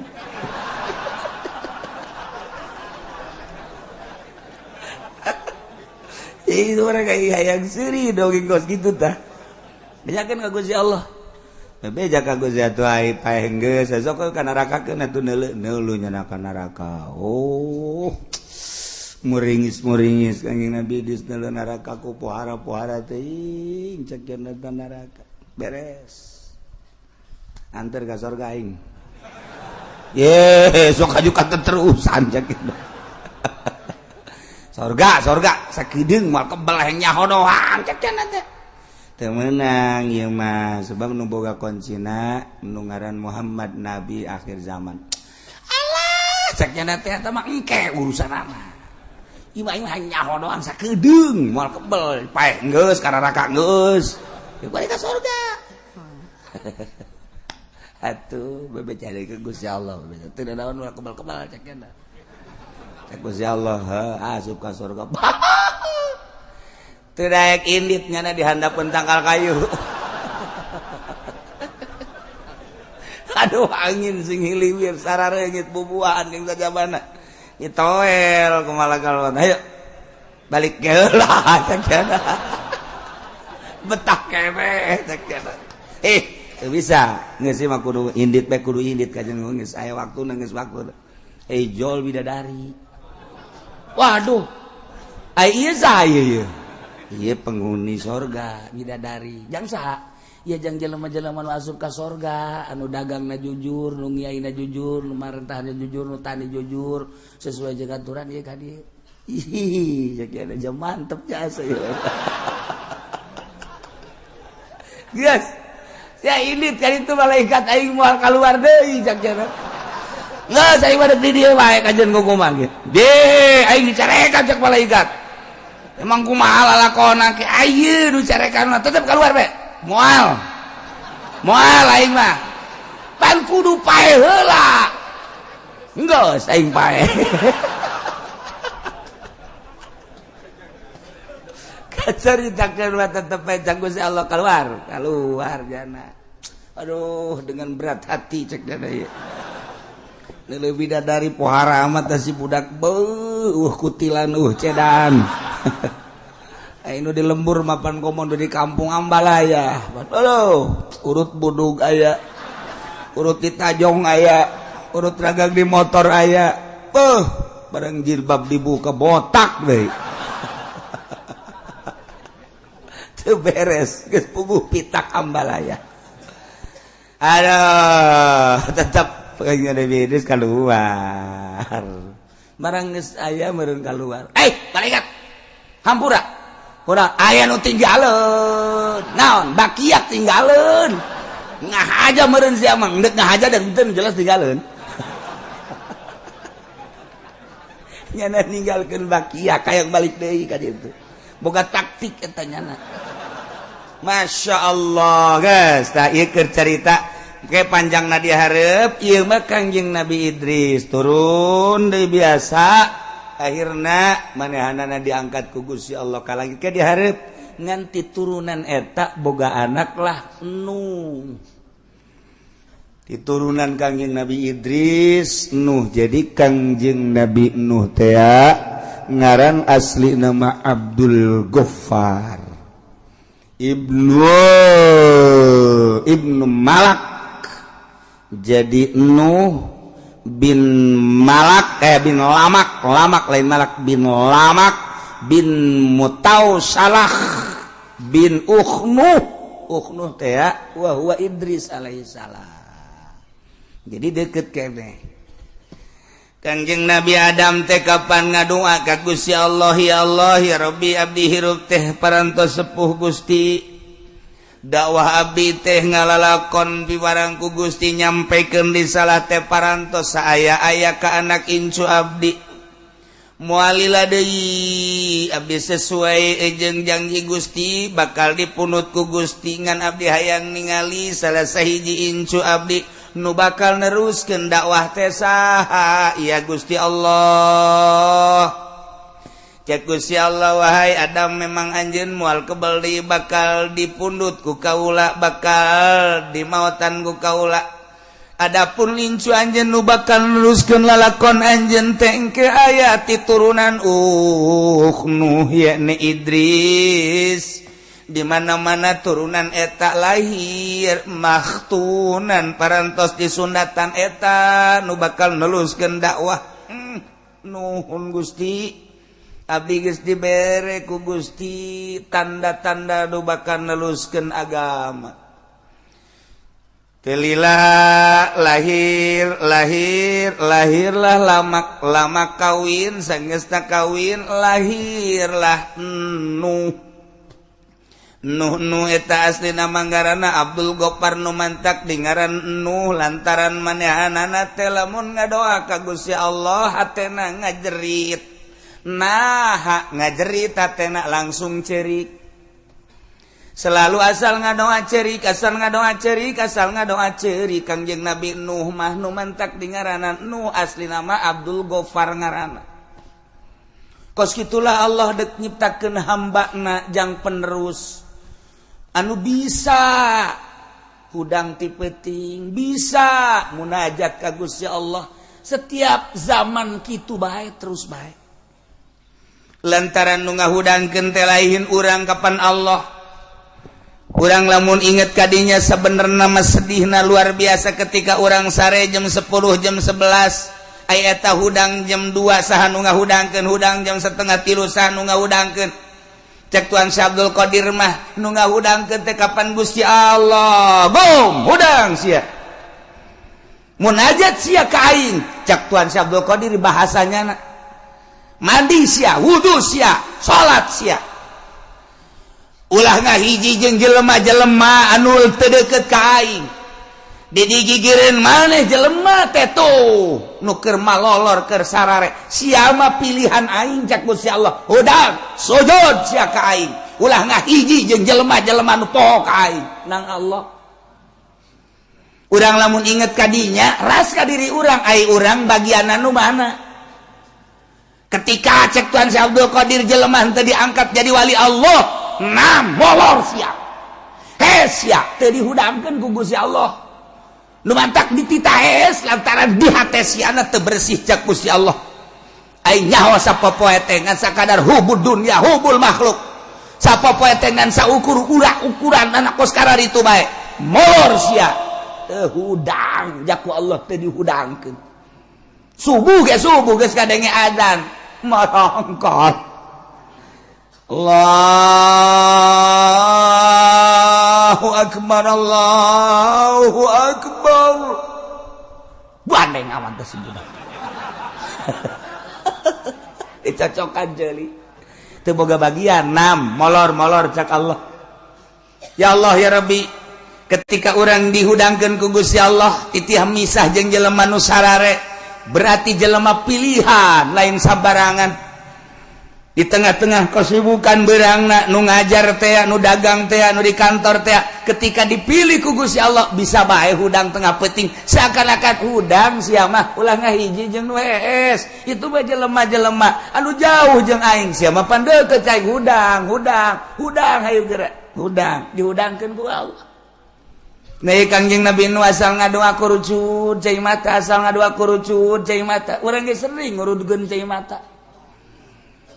Itu mereka hayang seuri dongeng kos kitu tah. Bejakeun ka Gusti Allah. Bebeja ka Gusti atuh ai paeh geus sok ka neraka keun atuh neuleuh neuleuh nya ka neraka. Oh. Muringis-muringis Kangjeng Nabi Idris neuleuh neraka ku pohara-pohara teuing cek cenah neraka. Beres. Anter ka sorga aing. Ye, sok aju ka terusan cek kitu. Sorga, sorga, sakedeung moal kebel hayang nyaho doang cek cenah teh. Teu meunang ieu mah sebab nu boga kuncina nu ngaran Muhammad nabi akhir zaman. Alah, cek cenah teh eta mah engke urusanana. Ieu mah aing hayang nyaho doang sakedeung moal kebel paeh geus ka neraka geus. Ya balik ka sorga. Atuh bebeja deui ka Gusti Allah, bebeja teu naon moal kebel-kebel cek cenah. Gusti Allah asup ka surga. Teu daek indit nyana di handapeun tangkal kayu. Aduh angin sing hiliwir sarareungit bubuahan jeung sajabana. Nyitoel kumaha kalon. Ayo balik heula cek cenah. Betah keneh cek cenah. Teu bisa. Geus mah kudu indit bae kudu indit ka jeung geus aya waktuna geus waktu. Jol bidadari. Waduh, ai ieu saha ieu? Ieu penghuni sorga bidadari. Jang saha? Ieu jang jelema-jelema nu asup ka sorga, anu dagangna jujur, nu ngiaina jujur, nu marentahna jujur, nu tani jujur, sesuai jeung aturan ieu ka dieu. Ih, cek ieu mantep jasa ieu. Geus. Sia indit ka ditu malaikat aing moal kaluar deui cek cenah. Nggak, saya mah di dieu wae kajian kumaha ge. De, aing dicarekan cek malaikat. Emang kumaha lalakona ke ayeuna nu carekan mah tetep keluar be. Moal. Moal aing mah. Pan kudu paeh heula. Geus aing paeh. Kacaritakeun mah tetep bae cek Gusti Allah keluar. Keluar jana. Aduh, dengan berat hati cek dana ieu. Lebih dari pohara amat si budak beuh kutilan cedan. Aing nu di lembur mapan komodo di kampung Ambalaya. Aduh, urut budug aya. Urut di tajong aya, urut ragang di motor aya. Beuh, bareng jilbab dibuka botak deui. Teu beres, geus puguh pitak Ambalaya. Aduh, tetep pokoknya Nabi Idris keluar. Barang geus aya meureun keluar. Malaikat. Hampura. Kurang aya nu tinggaleun. Naon? Bakiak tinggaleun. Ngahaja meureun sia mah, endek ngahaja da henteu jelas tinggaleun. Nyana ninggalkeun bakiak hayang balik deui ka ditu. Boga taktik eta nyana. Masya Allah, guys. Tah ieu keur carita oke panjang na dihareup ieu mah Kangjeng Nabi Idris turun deui biasa akhirna manehanana diangkat ku Gusti Allah ka langit ke dihareup nganti turunan eta boga anak lah Nuh. Diturunan Kangjeng Nabi Idris Nuh. Jadi Kangjeng Nabi Nuh teh ngaran asli nama Abdul Ghaffar Ibnu Malak. Jadi Nuh bin Malak bin Lamak, Lamak lain Malak, bin Lamak bin Mutausalah bin Ukhnuh. Ukhnuh teh wa huwa Idris alaihi salam. Jadi deket keneh. Kangjeng Nabi Adam teh kapan ngadua ka Gusti Allah, ya Allah ya Rabbi abdi hirup teh parantos sepuh Gusti. Dakwah abdi teh ngalalakon piwarang ku Gusti nyampekeun risalah teh parantos saaya-aya ka anak incu abdi. Moal lila deui abdi sesuai jeung janji Gusti bakal dipunut ku Gusti, ngan abdi hayang ningali salah sahiji incu abdi nu bakal neruskeun dakwah teh saha ya Gusti Allah. Cek Gusti Allah, wahai Adam, memang anjeun moal kebel deui bakal dipundut ku kaula, bakal dimautan ku kaula. Adapun incu anjeun nu bakal neruskeun lalakon anjeun teh engke aya ti turunan Nuh, yakni Idris. Di mana-mana turunan eta lahir makhtunan, parantos disunatan, eta nu bakal neruskeun dakwah. Nuhun Gusti, abdi geus dibere ku Gusti tanda-tanda nu bakal neruskeun agama. Teu lila lahir lahir lahirlah Lamak. Lamak kawin, sanggeusna kawin lahirlah Nuh. Nuh Nuh eta asli nama ngaranna Abdul Gopar, nu mantak dingaran Nuh lantaran manehanana teh lamun ngadoa ka Gusti Allah hatena ngajerit. Nah, ngajerit hatena langsung cerik. Selalu asal ngadoa cerik, asal ngadoa cerik, asal ngadoa cerik. Kangjeng Nabi Nuh mah nu mantak dingaranan Nuh, asli nama Abdul Gofar ngaranna. Kos kitulah Allah dek nyiptakeun hambana jang penerus anu bisa hudang ti peuting, bisa munajat ka Gusti Allah setiap zaman, kitu bae terus bae. Lantaran nu ngahudangkeun teh lain urang, kapan Allah. Urang lamun inget kadinya sebenarnya mah sedihna luar biasa ketika urang sare jam 10, jam 11, aya eta hudang jam 2, saha nu ngahudangkeun? Hudang jam 2.30, saha nu ngahudangkeun? Cek Tuan Syekh Abdul Qadir mah nu ngahudangkeun teh kapan Gusti Allah. Bom hudang sia, munajat sia ka aing, cek Tuan Syekh Abdul Qadir bahasanya. Mandi sia, wudu sia, salat sia, ulah ngahiji jeung jelema-jelema anu teu deukeut ka aing. Digigireun maneh jelema teh tuh nu keur malolor, keur sarare, sia mah pilihan aing, cek Gusti Allah. Hudang sujud sia ka aing, ulah ngahiji jeung jelema-jelema nu poho ka aing. Nang Allah, urang lamun inget kadinya ras ka diri urang, ai urang bagian anu mana? Ketika cek Tuhan Syekh Abdul Qadir jelema teu diangkat jadi wali Allah, nam molor sia, hes sia, teu dihudangkeun ku Gusti Allah. Nu mantak dititah hes lantaran di hate siana teu bersih, cek Gusti Allah. Aing nyaho sapopoe teh ngan sakadar hubud dunya, hubul makhluk. Sapopoe teh ngan saukur urak ukuran anak kos itu bae. Molor sia, teu hudang jaku Allah, teu dihudangkeun. Subuh ge subuh geus kadenge adzan marongkot. Allahu akbar, Allahu akbar. Bandeng awan teh budak. Dicocokan jeli. Teu boga bagian, nam molor-molor cak Allah. Ya Allah ya Rabbi, ketika orang dihudangkeun ku Gusti Allah titih misah jeung jelema nu sarare, berarti jelema pilihan, lain sabarangan. Di tengah-tengah kesibukan berangna, nu ngajar teh, nu dagang teh, nu di kantor teh, ketika dipilih ku Gusti Allah bisa bae hudang tengah peuting, seakan-akan hudang sia mah ulah ngahiji jeung nu hees, itu bae jelema-jelema anu jauh jeung aing, sia mah pan deukeut cai, hudang hudang hudang, hayu geura hudang, dihudangkeun ku Allah. Nah, Kangjeng Nabi nu asal ngadoa kurucut cai mata, asal ngadoa kurucut cai mata. Urang ge sering ngurudkeun cai mata.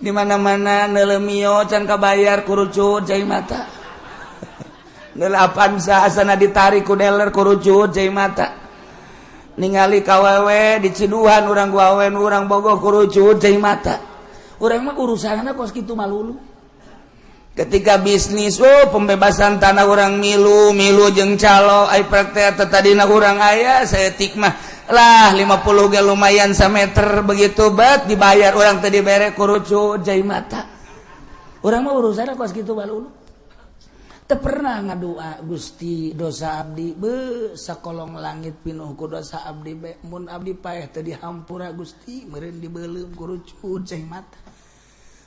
Di mana-mana nelemio can kabayar kurucut cai mata. Neule Avanza asana ditarik ku dealer kurucut cai mata. Ningali kawewe diciduhan urang ku awewe urang bogoh kurucut cai mata. Urang mah urusanna kos kitu malulu. Ketika bisnis, oh, pembebasan tanah orang milu milu jeung calo, ai praktek tadina urang aya saeutik mah lah, 50 ge lumayan sameter, begitu bet dibayar orang tadi bere kurucut cai mata. Urang mah urusanna kos kitu balulu. Teu pernah ngadua, "Gusti, dosa abdi be sakolong langit pinuh ku dosa abdi be, mun abdi paeh teu dihampura Gusti, meureun dibeuleum ku rucun cai mata."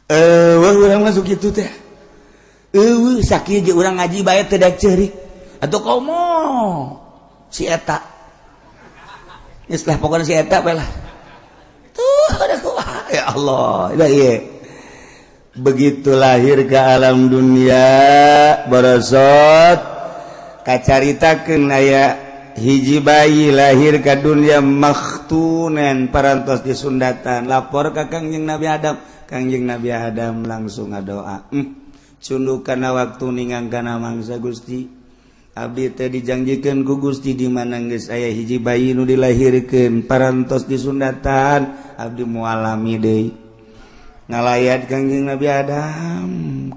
Eh, urang masuk kitu teh. Eueuh, sakieu ge urang ngaji bae teu daek ceurik. Atuh komo si eta. Geus lah, pokona si eta bae lah. Tuh ada kumaha, ya Allah. Da ieu. Begitu lahir ke alam dunia, borosot kacaritakeun aya hiji bayi lahir ke dunia makhtunan, parantos disundatan. Lapor ka Kangjeng Nabi Adam. Kangjeng Nabi Adam langsung ngadoa, cunduk kana waktu ningang kana mangsa, "Gusti, abdi teh dijanjikeun ku Gusti di mana geus aya hiji bayi nu dilahirkeun parantos disundatan, abdi moal lami deui." Ngalayat Kangjeng Nabi Adam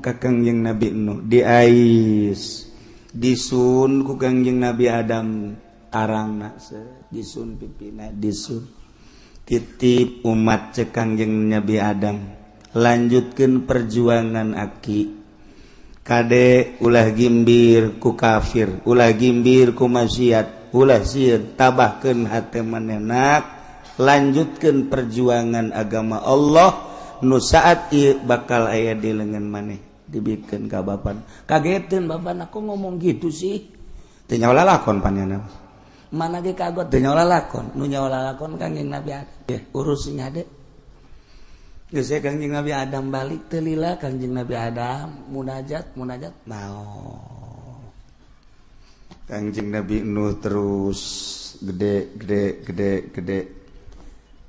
ka Kangjeng Nabi Nuh, diais, disun ku Kangjeng Nabi Adam tarangna, disun pipina, disun. "Titip umat," cek Kangjeng Nabi Adam, "lanjutkan perjuangan aki. Kade, ulah gimbir ku kafir, ulah gimbir ku maksiat, ulah sieun, tabahkeun hate manenak, lanjutkan perjuangan agama Allah nu saat ieu bakal aya di lengan maneh." Dibikeun ka bapak. Kageteun bapak, "Aku ngomong gitu sih?" Teu nyawa lalakon panjana mana ge kagot, teu nyawa lalakon. Nu nyawa lalakon Kangjeng Nabi Adam. Ya, urusnya deh. Geus, Kangjeng Nabi Adam balik. Teu lila Kangjeng Nabi Adam munajat, munajat, mau Kangjeng Nabi Nuh terus gede, gede, gede, gede.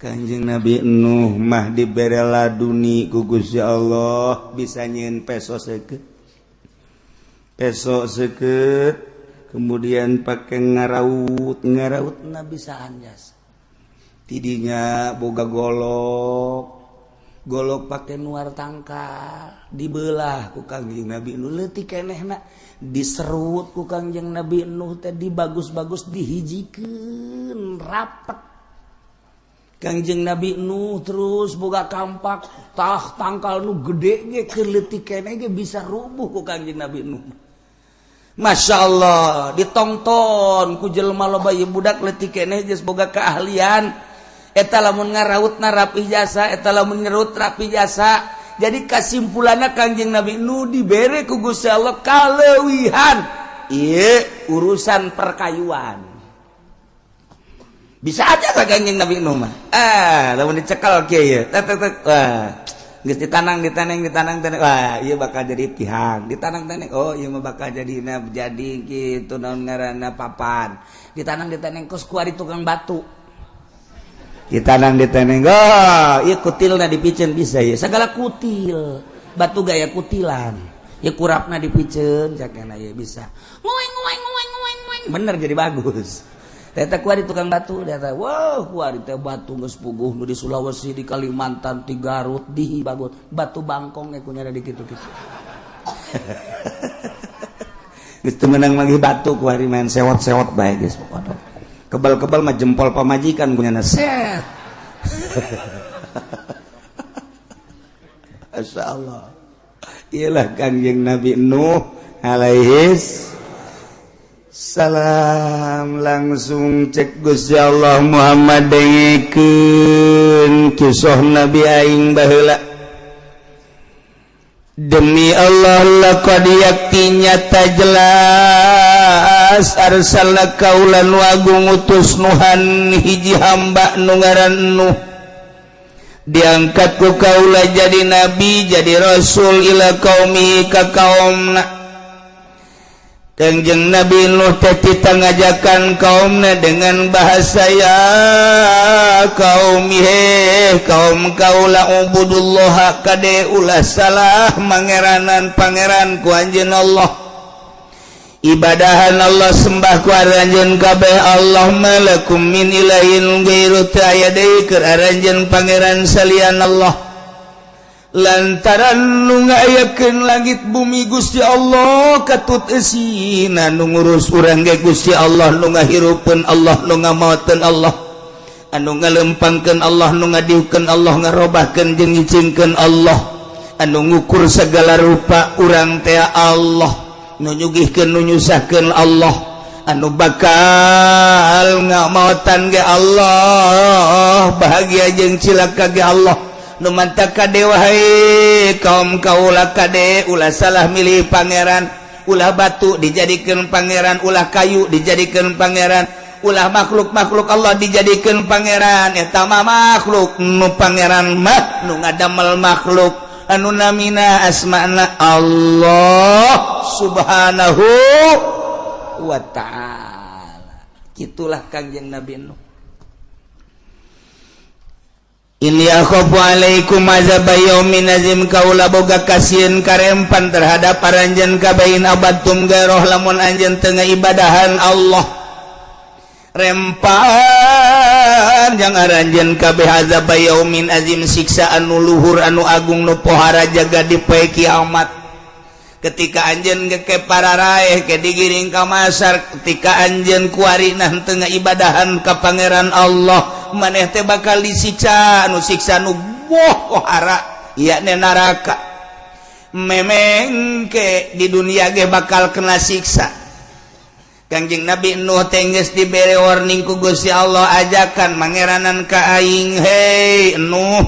Kanjeng Nabi Nuh mah dibere laduni ku Gusti Allah, bisa nyieun peso seukeut, peso seukeut, kemudian pakai ngaraut, ngaraut na bisa anjas. Tidinya boga golok, golok pakai nuar tangkal, dibelah ku Kangjeng Nabi Nuh leutik kenehna, diserut ku Kangjeng Nabi Nuh teh, dibagus-bagus, dihijikeun rapet. Kangjeng Nabi Nuh terus boga kampak, tah tangkal nu gede ge, keur leutik keneh ge bisa rubuh ku Kangjeng Nabi Nuh. Masya Allah, ditonton ku jelema loba. Ieu budak leutik keneh geus boga keahlian eta, lamun ngaraut na rapi jasa, eta lamun ngerut rapi jasa. Jadi kasimpulanna, Kangjeng Nabi Nuh dibere ku Gusti Allah kaleuwihan ieu urusan perkayuan. Bisa aja ka Kangjeng Nabi Nuh mah. Ah, lamun dicekal kieu ye, tek tek tek, wah, geus ditanang, ditaneng, ditanang taneng, wah, ieu bakal jadi tihang. Ditanang taneng, oh, ieu mah bakal jadi na, jadi kitu, naon ngaranna, papan. Ditanang, ditaneng, kos kuari tukang batu. Ditanang, ditaneng, oh, ieu kutilna dipiceun bisa ya, segala kutil batu gaya kutilan ya, kurapna dipiceun cakena ya bisa ngueng ngueng ngueng ngueng ngueng, bener jadi bagus. Teta kuari tukang batu, teta, wow, kuari teh batu geus puguh nu di Sulawesi, di Kalimantan, di Garut, di bagus batu bangkong ge kunyara di kitu-kitu. Geus teu meunang manggih batu kuari, main sewot-sewot bae geus pokona. Kebal-kebal mah jempol pamajikan kunyana set. Masya Allah. Iyalah Kangjeng Nabi Nuh alaihis salam. Langsung cek Gusti Allah, "Muhammad, dengekeun kisah Nabi aing baheula. Demi Allah, laqad, yakti nyata jelas, arsalna, kaula nu agung utus, Nuhan, hiji hamba nu ngaran Nuh, diangkat ku kaula jadi nabi, jadi rasul, ila qaumi, ka kaumna." Kangjeng Nabi Nuh teh ngajakan kaumna dengan bahasa, "Ya kaum, he kaum kaula, ubudullah, kade ulah salah mangeranan pangeran ku anjeun Allah, ibadahan Allah, sembah ku aranjeun kabeh Allah. Malakum min ilahin ghairu, teu aya deui keur aranjeun pangeran salian Allah, lantaran nu ngayakeun langit bumi Gusti Allah, katut eusina, nu ngurus urang ge Gusti Allah, nu ngahirupeun Allah, nu ngamaoteun Allah, anu ngalempangkeun Allah, nu ngadiukeun Allah, ngarobahkeun jeung nyicingkeun Allah, anu ngukur segala rupa urang teh Allah. Nu nyugihkeun nu nyusahkeun Allah, anu bakal ngamautan ge Allah, bahagia jeung cilaka ge Allah. Nu mantak kade wahai kaum kaula, kade ulah salah milih pangeran, ulah batu dijadikan pangeran, ulah kayu dijadikan pangeran, ulah makhluk-makhluk Allah dijadikan pangeran. Eta mah makhluk, nu pangeran mah nu ngadamel makhluk anu namina asmana Allah Subhanahu wa ta'ala. Itulah Kangjeng Nabi Nuh. Inni akhafu alaikum azab yaumin azim, kaula boga kasieun karempan terhadap aranjeun kabeh in abadtum gairoh lamun anjeun teu ngibadahan Allah. Rempan jang aranjeun kabeh azab yaumin azim, siksa anu luhur anu agung nu pohara jaga di poe kiamat. Ketika anjeun ke para raeh ke digiring ka masar, ketika anjeun kuari nah teu ngibadahan ka pangeran Allah, maneh teh bakal disiksa anu siksa nu pohara yakni neraka. Memengke di dunia ge bakal kena siksa. Kangjeng Nabi Nuh teh geus dibere warning ku Gusti Allah, ajakan mangeranan ka aing, hei Nuh,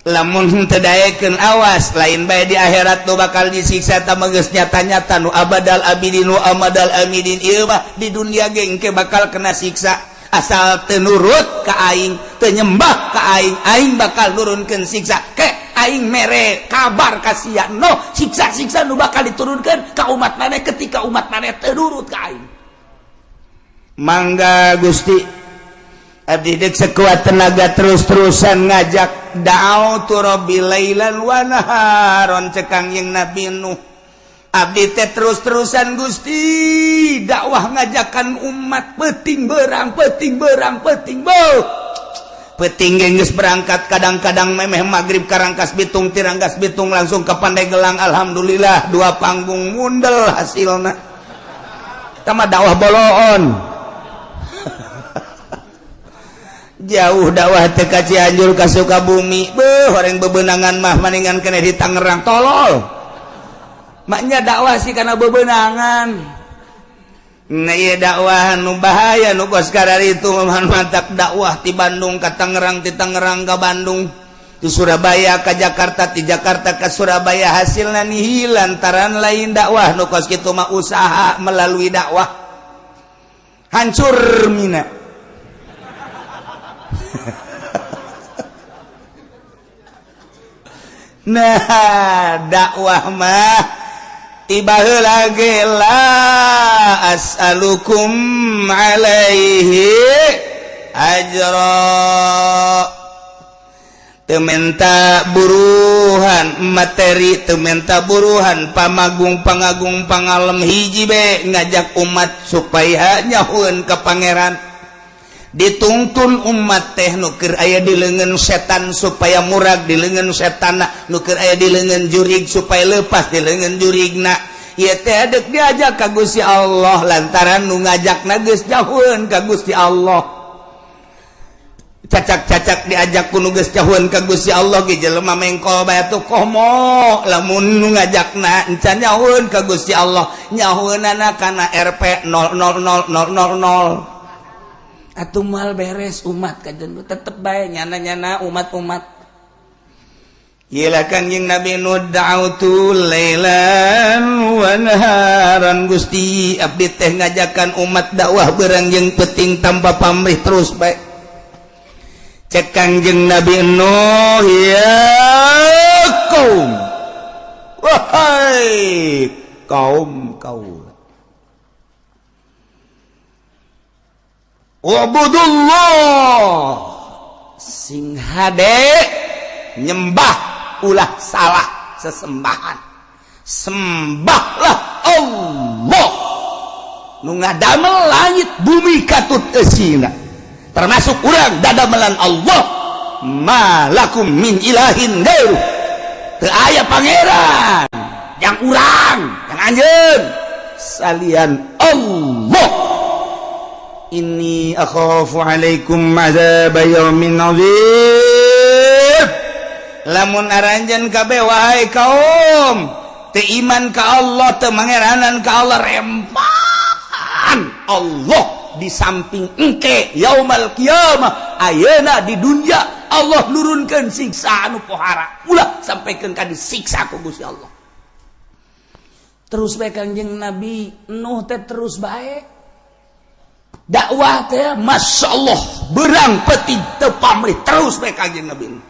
lamun teu daekeun awas lain bae di akhirat nu bakal disiksa, tah geus nyata-nyata nu abadal abidin nu amadal amidin, ieu mah di dunia ge engke bakal kena siksa. Asal teu nurut ka aing, teu nyembah ka aing, aing bakal nurunkeun siksa. Ke aing mere kabar ka sia no siksa-siksa nu bakal diturunkeun ka umat maneh ketika umat maneh teu nurut ka aing. Mangga Gusti, abdi dek sekuat tenaga terus-terusan ngajak, da'autu rabbi lailan wa naharon, cek Kangjeng Nabi Nuh, abdi teh terus-terusan Gusti dakwah ngajakan umat peting berang peting berang peting beuh peting geus berangkat, kadang-kadang memeh maghrib ka Rangkasbitung, ti Rangkasbitung langsung ke Pandeglang. Alhamdulillah dua panggung mundel hasilna. Tama dakwah boloon jauh, dakwah teh ka Cianjur ka Sukabumi, beuh horeng bebenangan mah maningan kene di Tangerang, tolol maknya dakwah sih karena bebenangan. Nah iya dakwah nu bahaya nu kos itu mantap dakwah di Bandung ke Tangerang, di Tangerang ke Bandung, di Surabaya ke Jakarta, di Jakarta ke Surabaya, hasilnya nihil lantaran lain dakwah nu kos kitu mah usaha melalui dakwah hancur mina. Nah dakwah mah tiba heula ge la as'alukum alaihi ajra, teu menta buruhan materi, teu menta buruhan pamagung pangagung pangalem, hiji be ngajak umat supaya nyahueun ka pangeran. Dituntun umat teh nu keur aya di leungeun setan supaya murag di leungeun setanna, nu keur aya di leungeun jurig supaya lepas di leungeun jurigna. Ieu teh deuk diajak ka Gusti Allah lantaran nu ngajakna geus jauheun ka Gusti Allah. Cacak-cacak diajak ku nu geus jauheun ka Gusti Allah ge jelema mengkol bae atuh komo lamun nu ngajakna encan jauheun ka Gusti Allah, nyahueunana kana RP 000000. Atuh mal beres umat kajen tetep bae nyana-nyana umat-umat. Ieu Kangjeng Nabi Nuh da'autu lailan wa naharan, Gusti abdi teh ngajakan umat dakwah beurang jeung peuting tanpa pamrih terus bae. Cek Kangjeng Nabi Nuh, ya kaum, wahai kaum kaum, ubudullah, sing hade nyembah ulah salah sesembahan, sembahlah Allah nu ngadamel langit bumi katut eusina, termasuk urang dadamelan Allah, malakum min ilahin gairuh, teu aya pangeran yang urang yang anjeun salian Allah. Inni akhafu alaikum azab yaumin azim, lamun aranjeun kabeh wahai kaum Teu iman ka Allah, teu mangeranan ka Allah, rempan Allah di samping engke yaumal kiamah. Ayeuna di dunia Allah nurunkan siksa anu pohara, ulah sampaikan ka disiksa ku Gusti Allah. Terus bae Kangjeng Nabi Nuh teh, terus bae dakwah teh, Masya Allah, berang peuting teu pamrih, terus bae Kangjeng Nabi Nuh.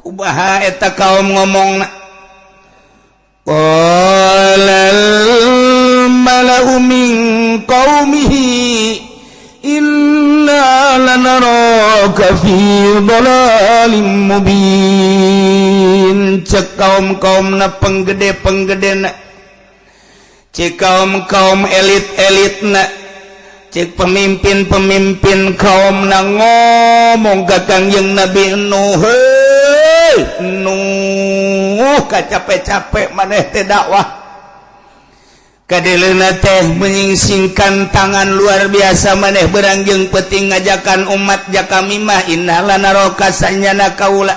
Kumaha eta kaum ngomong? Qalal mala'u min qaumihi inna lanaraka fi dhalalim mubin. Cek kaum-kaum na, penggede-penggede na, cek kaum-kaum elit-elit na, cek pemimpin-pemimpin kaum na ngomong ka Kangjeng Nabi Nuh, "Hei Nuh, capek-capek maneh teh dakwah, kadeleuna teh menyingsingkan tangan luar biasa, maneh berang jeung peuting ngajakan umat jaka kami mah inna lanaraka, sanyana kaula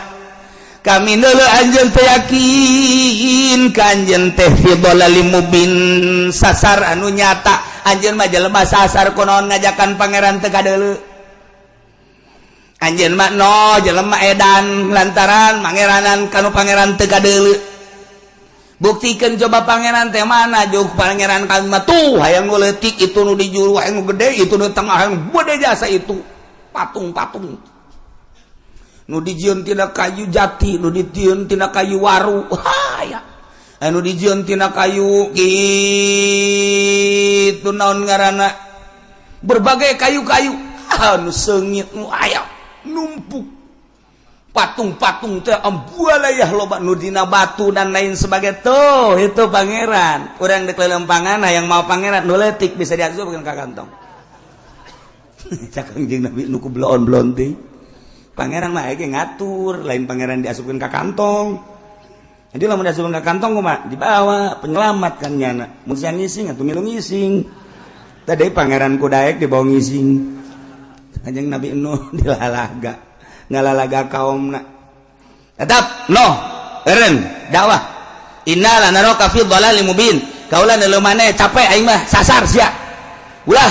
kami neuleu anjeun teh yakin ka anjeun teh fi dhalalim mubin, sasar anu nyata. Anjeun mah jelema sasar, kunaon ngajakan pangeran teu kadeuleu? Anjeun mah no jelema edan lantaran mangeranan kanu pangeran teu kadeuleu. Buktikan coba pangeran teh mana juk pangeran kami mah. Tuh, hayang nu leutik itu, nu di juru hayang nu gede itu, nu tengah hayang gede jasa itu patung-patung nu dijieun tina kayu jati, nu dijieun tina kayu waru, haya anu dijieun tina kayu kitu, naon ngaranna, berbagai kayu-kayu anu seungit nu aya numpuk patung-patung teh ambualayah loba, nu dina batu dan lain sebagai. Tuh, itu pangeran urang dek lelempangan yang mau pangeran nu leutik bisa diasupkeun ka kantong." Cak Kangjeng Nabi nu ku bloon-bloon teh, pangeran mah ge ngatur, lain pangeran diasupkeun ka kantong. Jadi lamun diasupkeun ka kantong kumaha? Dibawa penyelamat kan nyana mun siang ngising atuh milu ngising. Tadi pangeran kudaek dibawa ngising. Kanjeng Nabi Nuh dilalaga, ngalalaga kaum na tetap no eren dakwah, inna lanaraka fi dhalalim mubin. Kaula neuleu maneh capek, aing mah sasar sia, ulah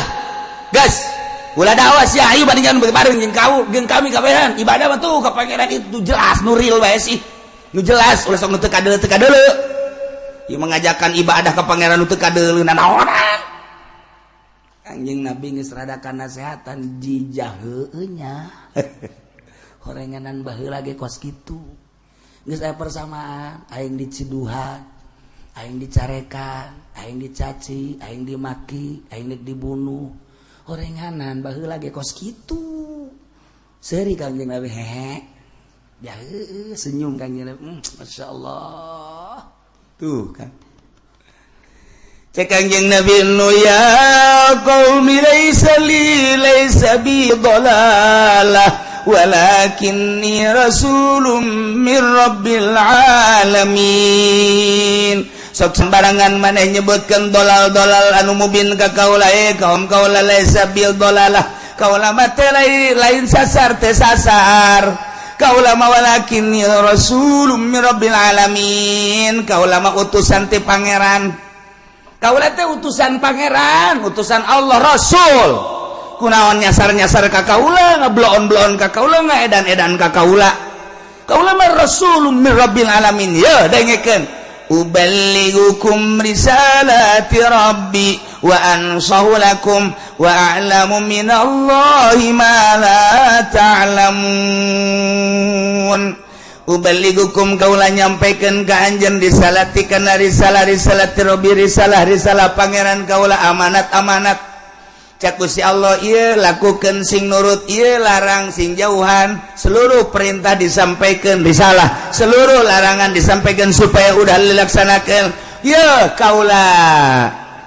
gas, ulah dakwah sia. Ayo bandingkan bareng jeung kau jeung kami kabehan ibadah mah tuh ka pangeran itu jelas, nu real bae sih, nu jelas. Ulah sok nu teu kadeuleu, teu kadeuleu. Ieu mengajakan ibadah ka pangeran nu teu kadeuleu nanaonan? Anjing Nabi geus rada nasehatan jijah heueuh nya. Horenganan baheula ge kos kitu, geus aya persamaan. Aing diciduhan, aing dicarekan, aing dicaci, aing dimaki, aing dek dibunuh, horenganan baheula ge kos kitu. Seuri Kangjeng Nabi, hehe ya, heueuh, senyum Kangjeng Nabi, Masya Allah. Tuh kan. Cek Kangjeng Nabi nu, ya qaumi laisa li laisa bi dhalalah walakinni rasulun min rabbil alamin. Sok sembarangan maneh nyebutkeun dolal-dolal anu mubin ka kaula. Eh kaum, kaula laisa bil dolalah, kaula mah teh lain sasar, teh sasar kaula mah, walakinni rasulun min rabbil alamin. Kaula mah utusan ti pangeran, kaula teh utusan pangeran, utusan Allah, rasul. Kunaon nyasar-nyasar ka kaula, ngebloon-bloon ka kaula, ngaedan-edan ka kaula? Kaula mah rasulun min rabbil alamin. Ya dengekeun, uballighukum risalati rabbi wa ansahu lakum wa a'lamu minallahi ma la ta'lamun. Uballighukum, kaula nyampaikan ka anjeun, risalati kana risalah, risalati rabbi, risalah risalah pangeran kaula, amanat amanat. Cak Gusti Allah, ieu lakukan sing nurut, ieu larang sing jauhan. Seluruh perintah disampaikan, risalah, seluruh larangan disampaikan supaya udah dilaksanakan. Ya kaula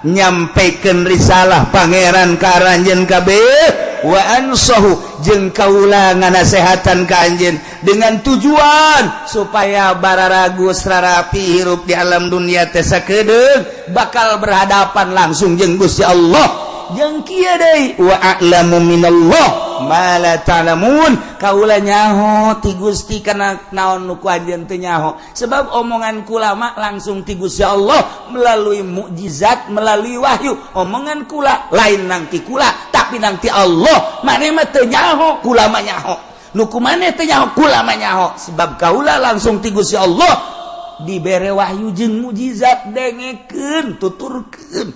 nyampaikan risalah pangeran ka aranjeun kabeh, wa ansahu, jeung kaula nganasehatan ka anjeun dengan tujuan supaya bararagus rarapi hirup di alam dunia teh, sakedeung bakal berhadapan langsung jeung Gusti Allah. Jeung kieu deui, wa a'lamu minallah. Ma la ta'lamun, kaula nyaho ti Gusti kana naon nu ku anjeun teu nyaho, sebab omongan kula mah langsung ti Gusti Allah melalui mukjizat, melalui wahyu. Omongan kula lain nang ti kula, tapi nang ti Allah. Maneh mah teu nyaho, kula mah nyaho. Nu ku maneh teu nyaho, kula mah nyaho, sebab kaula langsung ti Gusti Allah dibere wahyu jeung mukjizat. Dengekeun, tuturkeun,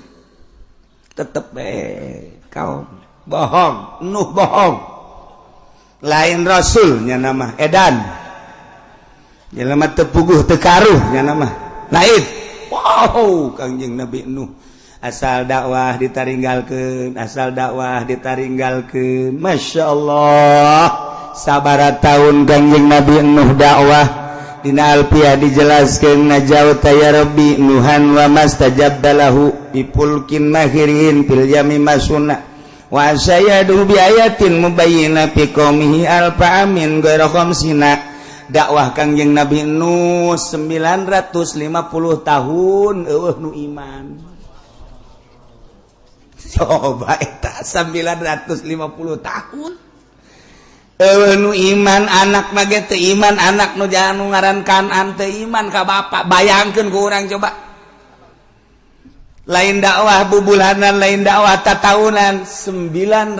tetep kaum bohong. Nuh bohong, lain rasulnya nama edan, jelema teu puguh teu karuh nya nama lain. Wow, Kangjeng Nabi Nuh asal dakwah ditaringgalkeun, asal dakwah ditaringgalkeun. Masya Allah, sabaraha tahun Kangjeng Nabi Nuh dakwah? Dina Alfiah dijelaskan, najauta ya Rabbi Nuhan wa mastajabta lahu bi fulkin mahirin fil yami masuna wa sayadu bi ayatin mubayyina fi qaumihi alfa amin ghaira khamsina. Dakwah Kangjeng Nabi Nuh 950 tahun, eueuh nu iman. Coba eta 950 tahun eueuh nu iman. Anak mah ge teu iman, anak nu jangan nu ngaran Kanan teu iman ka bapak. Bayangkeun ku urang coba, lain dakwah bubulanan, lain dakwah tatahunan, 950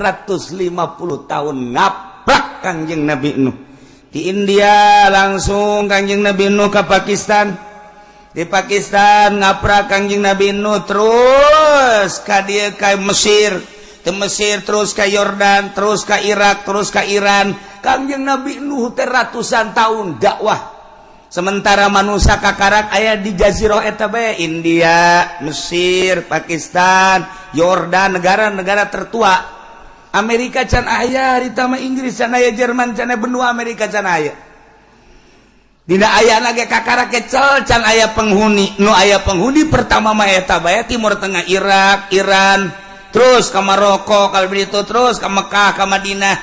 tahun ngaprak Kangjeng Nabi Nuh. Di India langsung Kangjeng Nabi Nuh ke Pakistan, di Pakistan ngaprak Kangjeng Nabi Nuh, terus ka dieu, ka Mesir, ke Mesir terus ke Yordan, terus ke Irak, terus ke Iran. Kangjeng Nabi Nuh teh ratusan tahun dakwah, sementara manusia kakarak aya di jazirah eta bae, India, Mesir, Pakistan, Yordan, negara-negara tertua. Amerika can aya harita mah, Inggris can aya, Jerman can aya, benua Amerika can aya. Dina aya lagi kakarak kecel, can aya penghuni. Nu aya penghuni pertama mah eta bae, Timur Tengah, Irak, Iran, terus ke Maroko, kalau begitu terus ke Mekah, ke Madinah,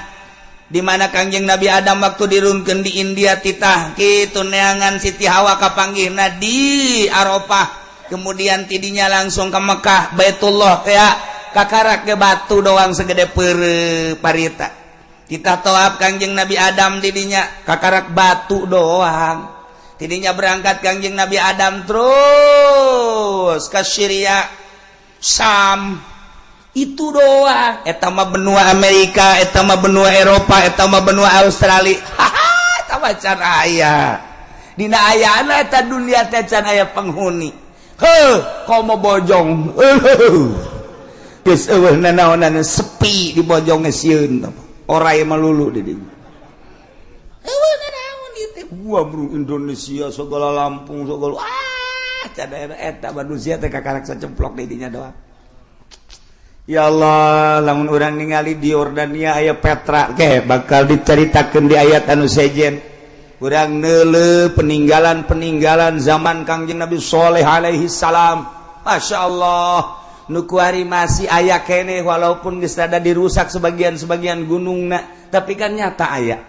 di mana Kangjeng Nabi Adam waktu dirunkeun di India, titah kitu neangan Siti Hawa, kapanggihna di Arafah. Kemudian tidinya langsung ke Mekah, Baitullah, kayak kakarak ke batu doang segede pere parita. Kita toab Kangjeng Nabi Adam didinya, kakarak batu doang. Tidinya berangkat Kangjeng Nabi Adam terus ke Syria, Sam, itu doang. Eta mah benua Amerika, eta mah benua Eropa, eta mah benua Australia. Haha, eta mah can aya. Dina ayana eta dunia teh can aya penghuni. Heuh, komo Bojong. Geus eueuh nanaonan, sepi di Bojong, sieun orai melulu di dinya. Eueuh nanaon ieu teh. Gua bro Indonesia segala, Lampung segala. Ah, can eta manusia teh kakarak sacemplok di dinya doang. Ya Allah, lamun urang ningali di Yordania aya Petra ke bakal diceritakan di ayat anu sejen. Urang neuleuh peninggalan-peninggalan zaman Kangjeng Nabi Soleh alaihi salam. Masya Allah, nu kuari masih aya keneh, walaupun geus rada dirusak sebagian-sebagian gunungna, tapi kan nyata aya.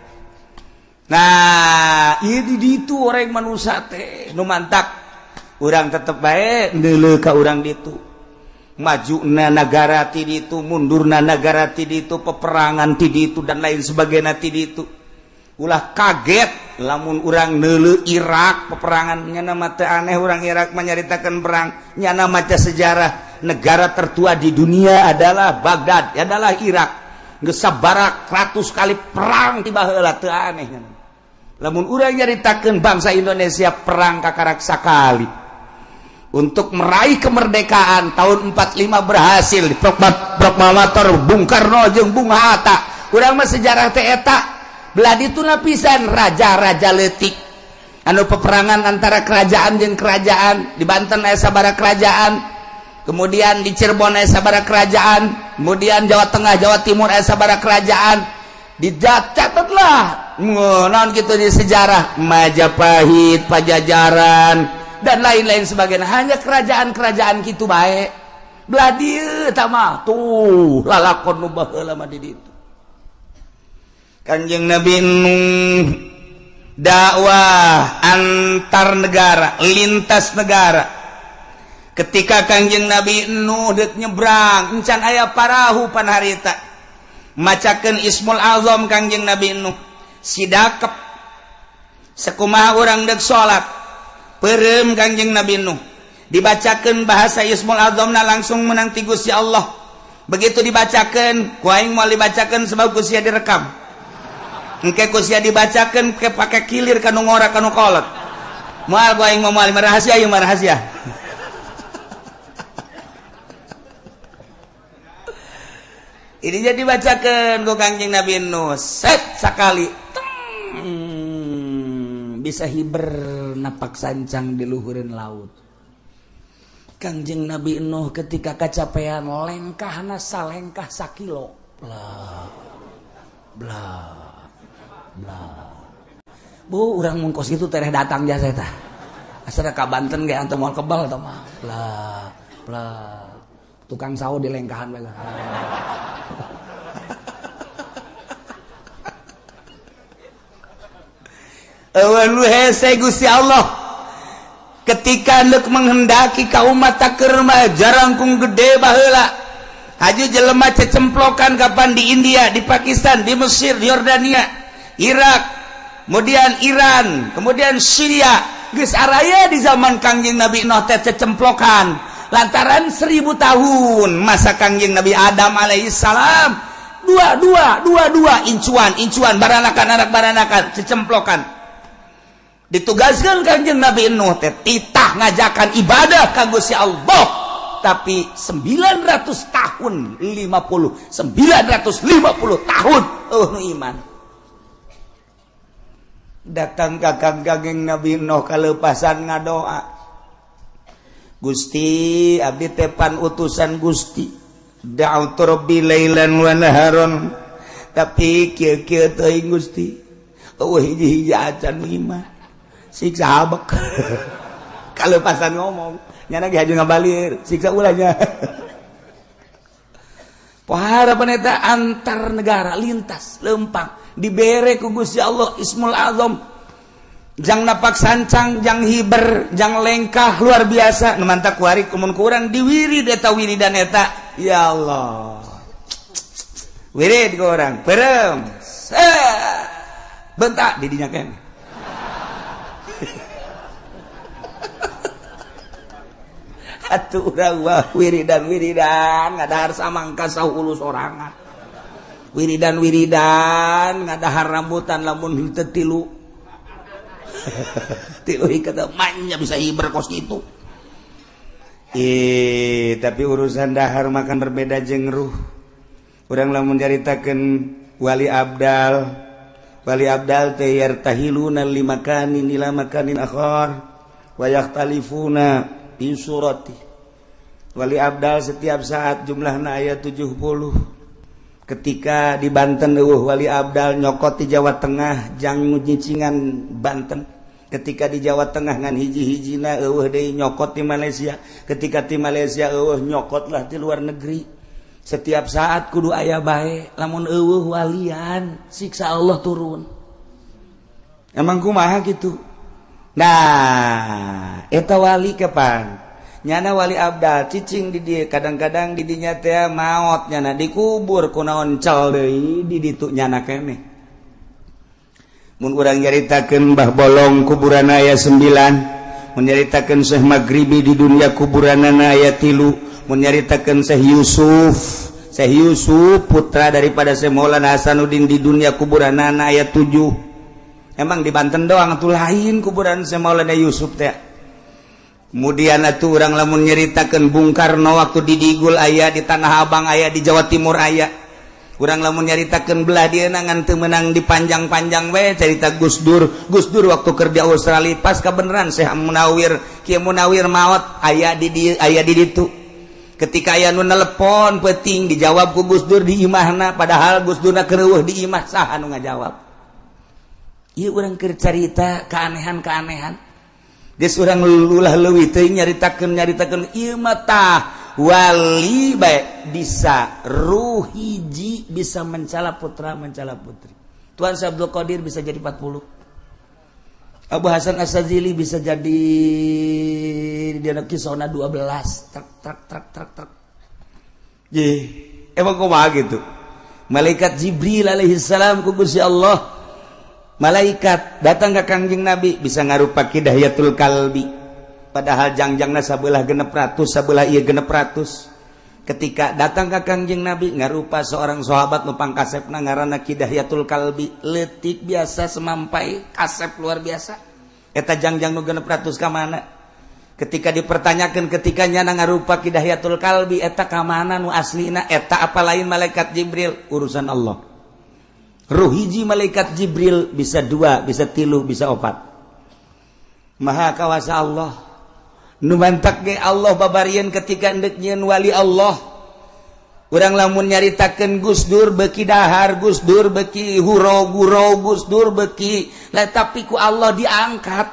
Nah, ieu di ditu orang manusia teh nu mantak urang tetep bae neuleuh ka urang ditu. Maju na negara ti ditu, mundurna negara ti ditu, peperangan ti ditu, dan lain sebagainya ti ditu. Ulah kaget lamun urang neuleuh Irak peperangan, nyana mah teu aneh urang Irak menyaritakan perang. Nyana maca sejarah, negara tertua di dunia adalah Baghdad, adalah Irak. Geus sabarak ratus kali perang tiba heula, teu aneh nyana. Lamun urang nyaritakeun bangsa Indonesia perang kakarak sakali untuk meraih kemerdekaan tahun 45, berhasil di proklamator Bung Karno jeung Bung Hatta. Urang mah sejarah teh eta. Belah ditu pisan raja-raja leutik anu peperangan antara kerajaan jeung kerajaan. Di Banten aya sabaraha kerajaan, kemudian di Cirebon aya sabaraha kerajaan, kemudian Jawa Tengah, Jawa Timur aya sabaraha kerajaan. Dicatatlah naon gitu di sejarah Majapahit, Pajajaran, dan lain-lain sebagainya, hanya kerajaan-kerajaan gitu baik. Belah dieu mah tuh lalakon nu baheula mah di ditu. Kanjeng Nabi Nuh dakwah antar negara, lintas negara. Ketika Kanjeng Nabi Nuh dek nyebrang, encan aya parahu pan harita. Macakeun Ismul Azam Kangjeng Nabi Nuh sidakep sekumaha urang deuk salat peureum Kangjeng Nabi Nuh dibacakeun bahasa Ismul Azamna langsung menang ti Gusti Allah. Begitu dibacakeun ku aing moal dibacakeun sebab ku sia direkam. Engke ku sia dibacakeun ke pake kilir kanu ngora kanu kolot. Moal ku aing moal rahasia ieu mah rahasia. Ini jadi dibacakeun ku Kangjeng Nabi Nuh set sakali bisa hiber napak sancang di luhureun laut. Kangjeng Nabi Nuh ketika kacapean lengkahna salengkah sakilo. Bla bla bla. Bu urang mun kos kitu tereh datang jasa eta. Asal ka Banten ge antum moal kebal tah mah. Bla bla. Tukang sawo di lengkahan bae. Eueun nu hese Gusti Allah. Ketika hendak menghendaki kaum mata kerma jarangkung gede baheula haju jelema cecemplokan kapan di India, di Pakistan, di Mesir, di Yordania, Irak, kemudian Iran, kemudian Syria. Geus araya di zaman Kangjeng Nabi Nuh teh cecemplokan lantaran 1000 tahun masa Kangjeng Nabi Adam alaihissalam dua dua dua dua incuan incuan baranakan anak baranakan cecemplokan. Ditugaskan Kangjeng Nabi Nuh teh titah ngajakan ibadah ka Gusti Allah, tapi 900 tahun 50 950 tahun eueuh nu iman. Datang ka Kangjeng Nabi Nuh kaleupasan ngadoa, Gusti abdi teh pan utusan Gusti, da'utu rabbi lailan wa naharon, tapi kieu-kieu teuing Gusti eueuh hiji-hiji acan nu iman. Siksa habek. Kalau pasan ngomong nyana ge haju ngabalir siksa ulahnya. Pohara paneta antar negara lintas lempang dibere ku Gusti Allah Ismul Azam jang napak sancang jang hiber jang lengkah luar biasa nu mantak kuari kumun kurang diwirid eta wiridan eta ya Allah wirid ku urang peureum bentak di dinya keneh. Atuh urang wah wiridan-wiridan ngadahar samangka sahulu sorangan. Wiridan-wiridan ngadahar rambutan lamun henteu tilu. Tilu ieu manya bisa hiber kos kitu. Tapi urusan dahar makan berbeda jeung ruh. Urang lamun nyaritakeun wali abdal. Wali abdal teh yartahiluna limakanin ila makanin akhar wa yakhtalifuna fi surati. Wali abdal setiap saat jumlahna aya 70. Ketika di Banten eueuh wali abdal nyokot di Jawa Tengah jang nyicingan Banten. Ketika di Jawa Tengah ngan hiji-hijina eueuh deui nyokot di Malaysia. Ketika di Malaysia eueuh nyokotlah di luar negeri. Setiap saat kudu aya bae lamun eueuh walian siksa Allah turun. Emang kumaha kitu? Nah, eta wali kapan? Nyana wali abdal cicing di dieu kadang-kadang di dinya teh maot nyana dikubur kunaon cal deui di ditu nyana keneh. Mun urang nyaritakeun Mbah Bolong kuburan aya 9, mun nyaritakeun Syekh Maghribi di dunia kuburanana aya 3, mun nyaritakeun Syekh Yusuf, Syekh Yusuf putra daripada Syekh Maulana Hasanuddin di dunia kuburanana aya 7. Emang di Banten doang atuh lain kuburan Syekh Maulana Yusuf teh. Kemudian atuh urang lamun nyaritakeun Bung Karno waktu di Digul aya, di Tanah Abang aya, di Jawa Timur aya. Urang lamun nyaritakeun belah dieu ngan teu meunang dipanjang-panjang we carita Gus Dur. Gus Dur waktu keur di Australia pas kabeneran Syekh Munawir, Kiai Munawir maot aya di dieu aya di ditu. Ketika aya nu nelepon peuting dijawab ku Gus Dur di imahna padahal Gus Durna keur eueuh di imah saha nu ngajawab. Ieu urang keur carita keanehan-keanehan. Geus urang ulah leuwih teuing nyaritakeun ieu mah tah wali bae bisa ruh hiji bisa mencala putra mencala putri. Tuan Syekh Abdul Qadir bisa jadi 40. Abu Hasan As-Sazili bisa jadi di kisona 12 truk truk truk truk truk. Ye, emang kumaha gitu. Malaikat Jibril alaihissalam ku Gusti Allah. Malaikat datang ke Kangjeng Nabi bisa ngarupa Ki Dahyatul Kalbi. Padahal jangjangna sabelah 600, sabelah ieu 600. Ketika datang ke Kangjeng Nabi ngarupa seorang sahabat nu pangkasepna ngaranna Ki Dahyatul Kalbi, leutik biasa semampai, kasep luar biasa. Eta jangjang nu 600 ka mana? Ketika dipertanyakan ketika nyana ngarupa Ki Dahyatul Kalbi, eta ka mana nu aslina? Eta apa lain malaikat Jibril? Urusan Allah. Ruh hiji malaikat Jibril bisa dua, bisa tilu, bisa opat. Maha kawasa Allah. Nu mantak ge Allah babarian ketika endek nyieun wali Allah. Urang lamun nyaritakeun Gus Dur beuki dahar, Gus Dur beuki huro-guro, Gus Dur beuki lah, tapi ku Allah diangkat.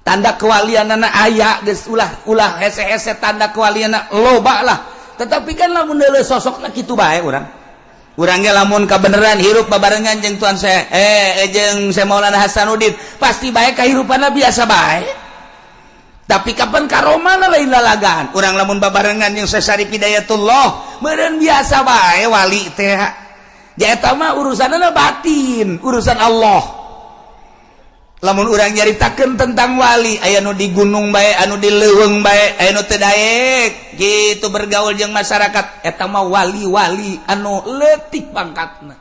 Tanda kewalianana aya geus, ulah ulah hese-hese, tanda kewalianana loba lah. Tetapi kan lamun deuleu sosokna kitu bae urang. Urang ge lamun kabeneran hirup babarengan jeung Tuan saya, jeung saya Maulana Hasanuddin, pasti bae kahirupanna biasa bae. Tapi kapan karomana lain lalagaan. Urang lamun babarengan jeung Syekh Syarif Hidayatullah, meureun biasa bae wali teh. Ja eta mah urusanna batin, urusan Allah. Lamun urang nyaritakeun tentang wali, aya nu di gunung bae, anu di leuweung bae, aya nu teu daek gitu bergaul jeung masyarakat, eta mah wali-wali anu leutik pangkatna.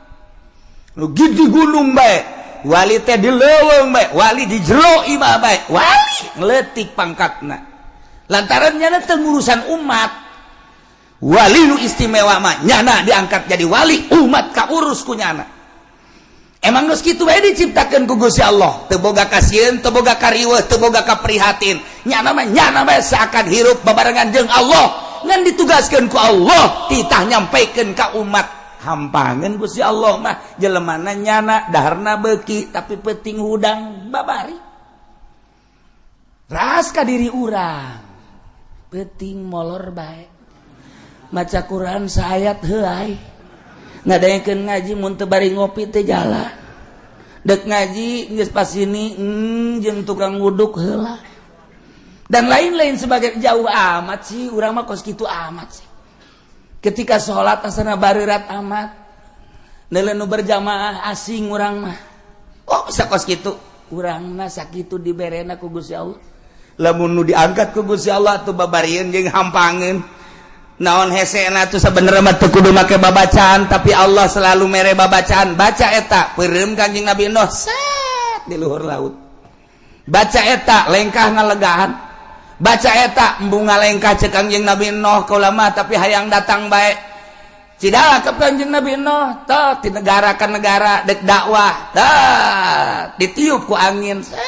Nu di gunung bae, wali teh di leuweung bae, wali di jero imah bae, wali leutik pangkatna. Lantaran nyana teu ngurusan umat. Wali nu istimewa mah nyana diangkat jadi wali, umat kaurus ku nyana. Emang geus kitu bae diciptakeun ku Gusti Allah, teu boga kasieun, teu boga kariweuh, teu boga kaprihatin. Nyana mah nyana bae seakan hirup babarengan jeung Allah, ngan ditugaskeun ku Allah titah nyampaikeun ka umat. Hampangeun Gusti Allah mah jelemana nyana daharna beuki tapi peuting hudang babari. Ras ka diri urang. Peuting molor bae. Maca Quran saayat heuay. Ngadaengkeun ngaji mun teu bari ngopi teh jalan. Dek ngaji geus pas ini jeung tukang wuduk heula. Dan lain-lain sebagai jauh amat sih, urang mah kos kitu amat sih. Ketika sholat asana bareurat amat. Neuleuh nu berjamaah asing urang mah. Oh, bisa kos kitu. Urang mah sakitu diberena ku Gusti Allah. Lamun nu diangkat ku Gusti Allah tuh babarieun jeung hampangeun. Naon hesena tuh sebenarnya mah teu kudu make babacaan, tapi Allah selalu mere babacaan. Baca eta peureum Kanjeng Nabi Nuh set di luhur laut. Baca eta lengkah ngalegahan. Baca eta embung ngalengkah cek Kanjeng Nabi Nuh kaula mah tapi hayang datang bae. Cidala ke Kanjeng Nabi Nuh tah di negara ka negara dek dakwah tah ditiup ku angin set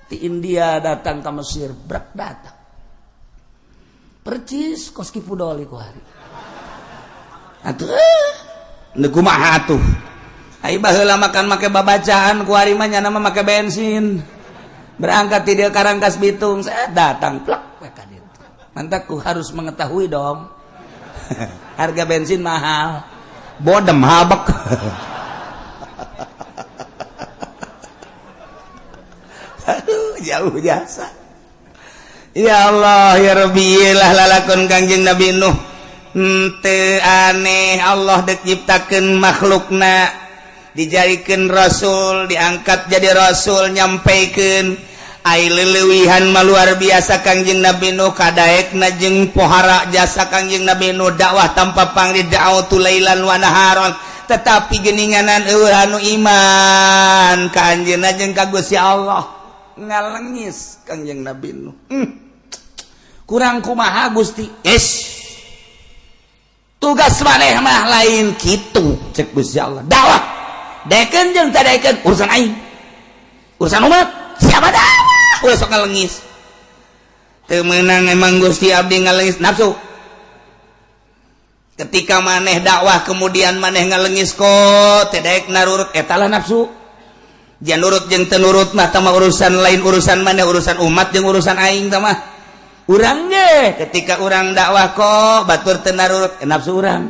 di India datang ke Mesir brak datang. Percis kos Ki Fudoli ku hari. Atuh nu kumaha atuh. Ai baheula makan make babacaan ku hari mah nyana mah make bensin. Berangkat ti dieu Karangkas Bitung, saya datang plak we ka dieu. Mantak ku harus mengetahui dong. Harga bensin mahal. Bodem habek. Aduh, jauh jasa. Ya Allah ya Rabbi, lah lalakon Kangjeng Nabi Nuh. Teu aneh Allah dek nyiptakeun makhlukna, dijadikeun rasul, diangkat jadi rasul, nyampaikeun ai leulewihan mah luar biasa Kangjeng Nabi Nuh kadaekna jeung pohara jasa Kangjeng Nabi Nuh dakwah tanpa pangri da'watu lailan wa naharon, tetapi geuninganan eueuh anu iman ka anjeunna jeung ka Gusti Allah. Ngalengis Kangjeng Nabi Nuh. Kurang kumaha Gusti? Yes. Tugas maneh mah lain kitu cek Gusti Allah. Dakwah daekeun jeung teu daekeun urusan aing. Urusan umat siapa dakwah? Ulah sok ngalengis. Teu meunang emang Gusti abdi ngalengis nafsu. Ketika maneh dakwah kemudian maneh ngalengis kok teu daek narurut eta lah nafsu. Jangan nurut jeung teu nurut mah tah urusan lain, urusan maneh, urusan umat jeung urusan aing tah mah. Urang ge ketika urang dakwah kok batur teu narurut nafsu urang.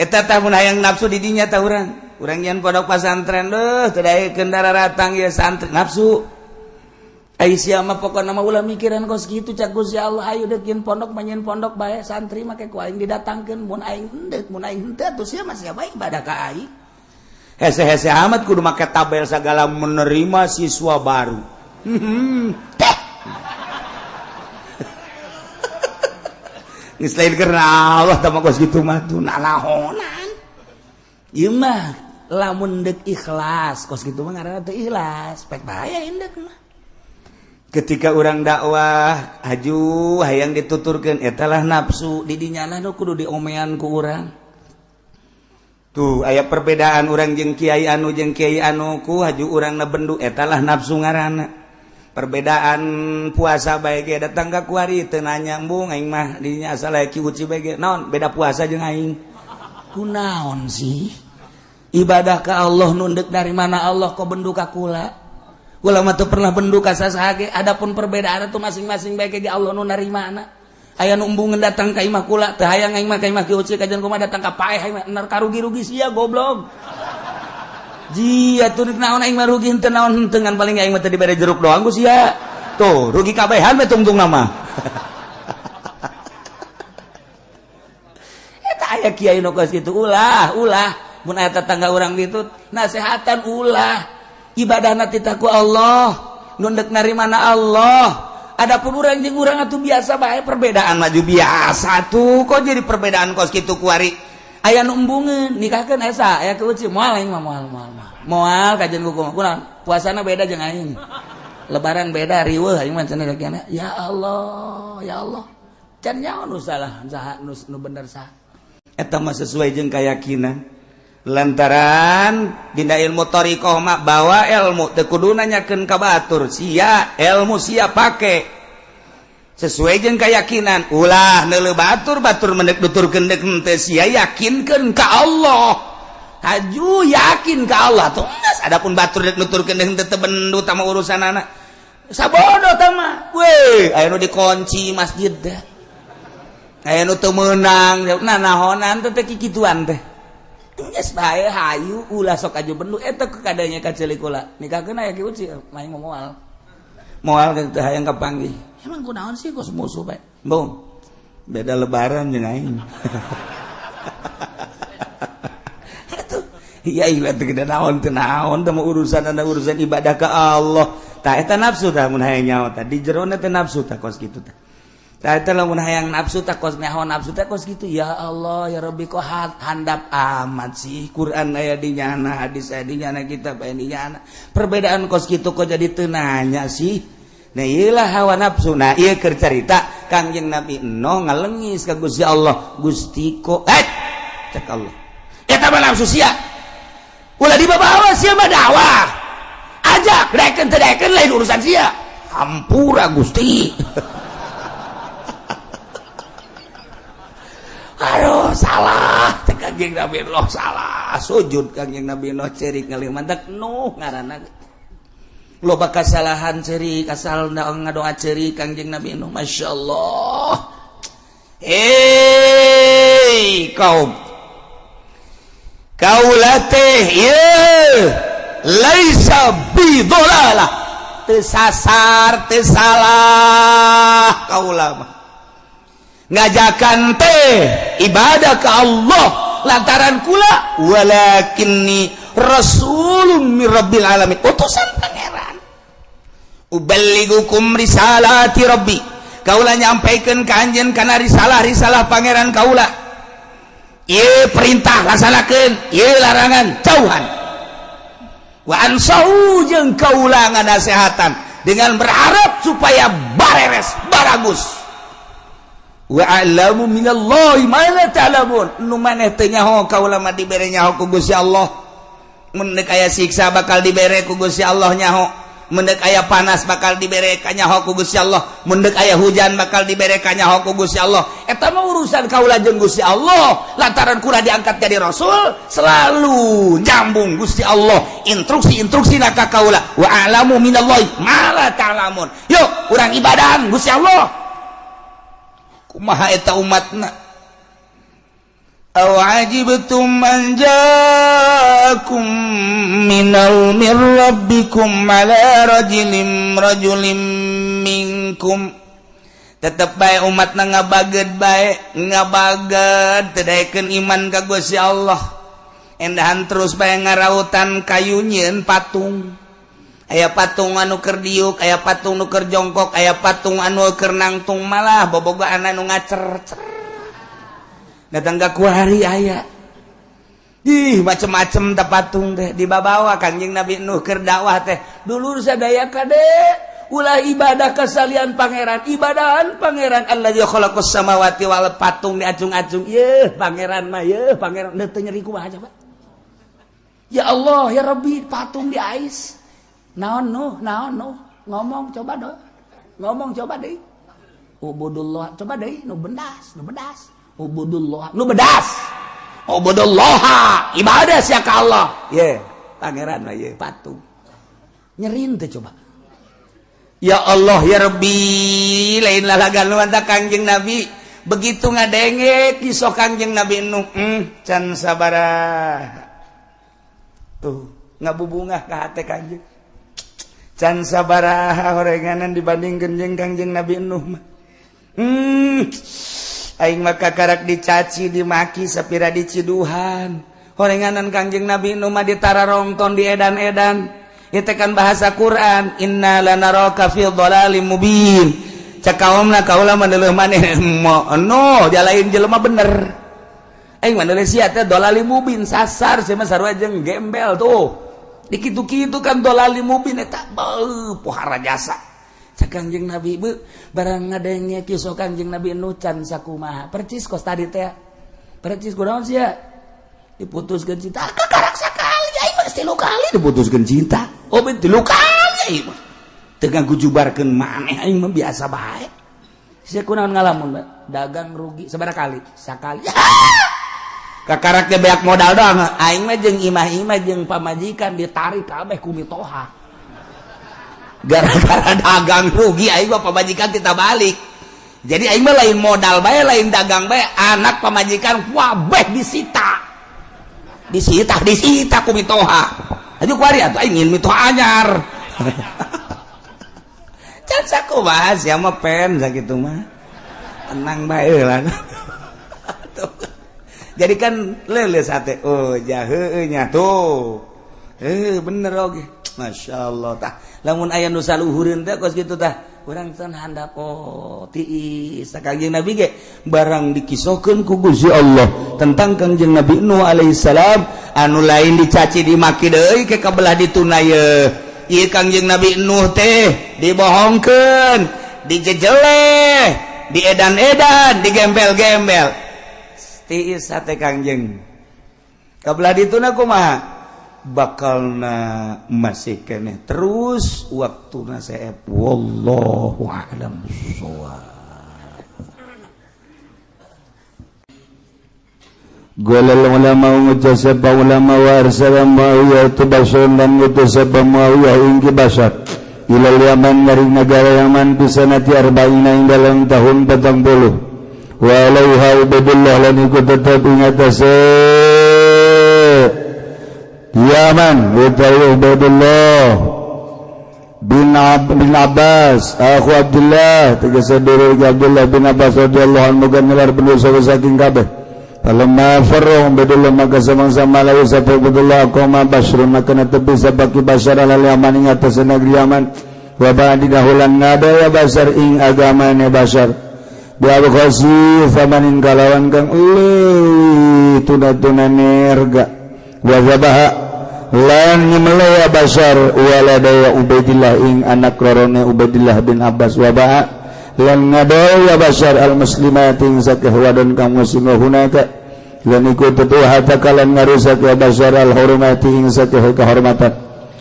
Eta tah mun hayang nafsu di dinya tah urang. Urang nyian pondok pasantren deuh teu daekeun dararatang ieu santri nafsu. Ai sia mah pokona mah ulah mikiran kos kitu cak Gusti Allah ayo deuk nyeun pondok mah nyeun pondok bae santri make ku aing didatangkeun mun aing endek mun aing henteu atuh sia mah sia bae ibadah ka aing. Hese-hese amat kudu make tabel segala menerima siswa baru. Teh. Geus lain karena Allah tah mah kos kitu mah tuh nanahonan. Ieu mah lamun deuk ikhlas kos kitu mah ngaranna teu ikhlas, pek bahaya indek mah. Ketika orang dakwah aju hayang dituturkeun etalah nafsu di dinyana nu kudu diomean ku urang. Tuh aya perbedaan urang jeung kiai anu jeung kiai anu ku haju urangna bendu etalah nafsu ngaranna. Perbedaan puasa bae ge datang ka kuari teu nanya embung aing mah dinya asal aya ki uci bae ge naon beda puasa jeung aing. Kunaon sih? Ibadah ka Allah nu deuk dari mana Allah kok bendu ka kula? Ulama tuh pernah bendu ka saha ge adapun perbedaan itu masing-masing bae ge Allah nu narimana. Aya nu embungeun datang ka imah kula teu hayang aing mah ka imah ki uci kajian kumaha datang ka paeh aing mah nar karugi-rugi sia goblok. Ji atuh rek naon aing mah rugi henteu naon henteu ngan paling aing mah teu dibere jeruk doang ku sia. Tuh rugi kabehan we tungtung nama. Eta aya kiai nu kos kitu ulah ulah mun aya tetangga urang kitu nasehatan ulah. Ibadahna titah ku Allah nu deuk narimana Allah. Adapun urang jeung urang atuh biasa bae perbedaan maju biasa tuh kok jadi perbedaan kos kitu kuari. Aya nu embungeun nikahkeun esa aya keuci moal aing mah moal moal moal kajian ku kumaha kunaon puasana beda jeung aing lebaran beda riweuh aing mah cenah kiana ya Allah ya Allah can nyaho nu salah saha nu bener saha eta mah sesuai jeung keyakinan. Lantaran dina ilmu thariqah mah bawa ilmu teu kudu nanyakeun ka batur sia ilmu sia pake sesuai jeung keyakinan ulah neuleuh batur batur mendek nuturkeun deuk henteu sia yakinkeun ka Allah haju yakin ka Allah tuh geus adapun batur deuk nuturkeun deuk henteu teu bendu tah mah urusanana sabodo tah mah we aya nu dikunci masjid teh aya nu teu meunang nanahonan teh kikituan teh geus bae hayu ulah sok aju bendu eta kadanya ka ceulik kula nikahkeun aya ki uci main moal moal teh hayang kapanggih emang kunaon sih kos musuh bae bung beda lebaran jeung aing atuh iya iya teh gede naon teh naon teh urusan anda urusan ibadah ka Allah tah eta nafsu tah mun hayang nyaho tah di jerona teh nafsu tah kos kitu tah. Tah eta lamun hayang nafsu tah kos nyaho nafsu teh kos kitu ya Allah ya Rabbi kok handap amat sih Quran aya di nyana hadis aya di nyana kitab aya di nyana perbedaan kos kitu kok jadi teu nanya sih. Nah ieulah hawa nafsu. Nah ieu keur carita Kangjeng Nabi Nuh ngalengis ka Gusti Allah Gusti kok cek Allah eta mah nafsu sia ulah dibawa sia mah dakwah ajak daekeun teu daekeun lain urusan sia hampura Gusti. Aduh salah cek Kangjeng Nabi Nuh salah sujud Kangjeng Nabi Nuh cerik ngalih mantak Nuh ngaranna loba kasalahan cerik asal ngadoa cerik Kangjeng Nabi Nuh masyaallah. Hei kaum kaula teh ieu laisa bidolalah teu sasar teu salah kaula mah ngajakan teh ibadah ke Allah lantaran kula walakinni rasulun mir rabbil alamin utusan pangeran uballigukum risalati rabbi kaula nyampaikeun ka anjeun kana risalah-risalah pangeran kaula ieu perintah laksanakeun ieu larangan jauhan wa ansau jeung kaula nganasehatan dengan berharap supaya bareres baragus wa a'lamu minallahi ma la ta'lamun nu maneh teu nyaho kaula mah dibere nyaho ku Gusti Allah mun deuk aya siksa bakal dibere ku Gusti Allah nyaho mun deuk aya panas bakal dibere ka nyaho ku Gusti Allah mun deuk aya hujan bakal dibere ka nyaho ku Gusti Allah eta mah urusan kaula jeung Gusti Allah lantaran kula diangkat jadi rasul selalu nyambung Gusti Allah instruksi-instruksi ka kaula wa a'lamu minallahi ma la ta'lamun yuk urang ibadahan Gusti Allah kumaha eta umatna. Aw ajibtum an ja'akum minal min rabbikum ala rajulin minkum. Tetep bae umatna ngabaged bae, ngabaged teu daekeun iman ka Gusti Allah. Endahan terus bae ngarautan kayu nyieun patung. Aya patung anu keur diuk, aya patung nu keur jongkok, aya patung anu keur nangtung, malah bobogaan anu ngacer-cer. Datang ka kuari aya. Ih, macem-macem teh patung teh dibabawa Kangjeng Nabi Nuh keur dakwah teh. Dulur sadaya kade ulah ibadah kasalian pangeran, ibadahan pangeran allazi khalaqas samawati wal patung diacung-acung. Yeuh, pangeran mah yeuh, pangeran teu nyeri kumaha coba. Ya Allah, ya Rabbi, patung diais. Naon Nuh, naon Nuh, ngomong coba doh. Ngomong coba deui. Ubudullah, coba deui nu bendas, nu bedas. Ubudullah, nu bedas. Ubudullah, ibadah sia ka Allah. Ye, pangeran mah ye patung. Nyerin teh coba. Ya Allah ya Rabbi, lain lalagan lu manta Kangjeng Nabi. Begitu ngadenge kisah Kangjeng Nabi Nuh, can sabaraha. Tuh, ngabubungah ka hate Kangjeng. Can sabaraha horenganan dibandingkeun jeung Kangjeng Nabi Nuh mah. Aing mah kakarak dicaci, dimaki, sapira diciduhan. Horenganan Kangjeng Nabi Nuh mah ditararongton, diedan-edan. Itu kan bahasa Quran, inna lanaraka fi dhalalim mubin. Cek kaumna kaula mah deuleuh maneh no, jalain jelema bener. Aing mah deuleuh sia teh dhalalim mubin, sasar sia mah sarua jeung gembel tuh. Dikitu-kitu kan dhalalim mubin eta beuh pohara jasa. Cek Kangjeng Nabi beuh barang ngadenge kisah Kangjeng Nabi Nuh can sakumaha. Percis kos tadi teh. Percis kunaon sia? Diputuskeun cinta. Kakarak sakali aing mah 3 kali diputuskeun cinta. Oh ben 3 kali aing mah. Teu ngagujubarkeun maneh aing mah biasa bae. Sia kunaon ngalamun dagang rugi sabaraha kali? Sakali. Kakarak teh beak modal doang. Aing mah jeung imah-imah jeung pamajikan ditarik kabeh ku mitoha. Gara-gara dagang rugi aing mah pamajikan kita balik. Jadi aing mah lain modal bae, lain dagang bae, anak pamajikan wabeh disita. Disita ku mitoha. Aju kuari atuh aing ingin mitoha anyar. Can sakumaha sia mah pen sakitu mah. Tenang bae lah. Jadi kan leuleus hate, oh jaheueuh nya tuh. Bener oge. Masya Allah tah. Lamun aya nu saluhureun teh kos kitu tah. Urang teh handap oh tiis tah Kangjeng Nabi ge barang dikisohkeun ku Gusti Allah tentang Kangjeng Nabi Nuh alaihi salam anu lain dicaci dimaki deui ke kabelah dituna ye. Ieu Kangjeng Nabi Nuh teh dibohongkeun, dijejeleh, diedan-edan, digembel-gembel. Tiis hate Kangjeng. Kabelah dituna kumaha? Bakalna masih keneh terus waktuna seep. Wallahu a'lam bissawab. Golal ulama ngucap sapa ulama wa arsala Muawiyah tu basar dan ngutus sapa Muawiyah ing ki basar ilal Yaman maring negara Yaman bisanati arba'ina ing dalam tahun 40 wa alaiha Ubaidullah lan iku tetep ing atase Yaman utawi Ubaidullah bin Abbas akhu Abdullah tegese dulur Abdullah bin Abbas radhiyallahu anhu muga nilar bener saking kabeh. Falamma farra Ubaidullah maka samang-sama lalu sapa Ubaidullah qoma Basrun maka netepi sabaki Basar ala Yaman ing atase negeri Yaman wa ba'di dahulan ngada ya Basar ing agamane Basar bi abkhasi samanin kalawan kang euy tuna-tuna nerga wa zabaha lan nyemelaya Basar waladaya Ubaidillah ing anak lorone Ubaidillah bin Abbas wa ba'a lan ngadaya Basar al muslimat ing sakeh wadon kang muslim hunaka lan iku tetu hatta kalan ngarusak ya Basar al hurmati ing sakeh kehormatan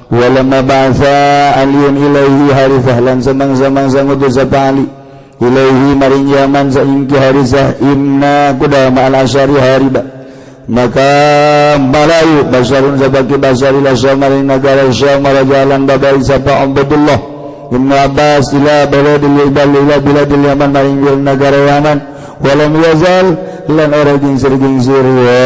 walamma ba'atha aliyun ilaihi harithah lan samang-samang ngutus sapa Ali ilaihi maring Yaman saingki Harithah inna qudama al asyari hariba maka malayu basarun sabaki basar ila syam maring nagara Syam jalan babai sapa Ubaidullah Ibnu Abbas ila baladil ila biladil Yaman maring negara Yaman Walam yazal lan ora gingsir-gingsir wa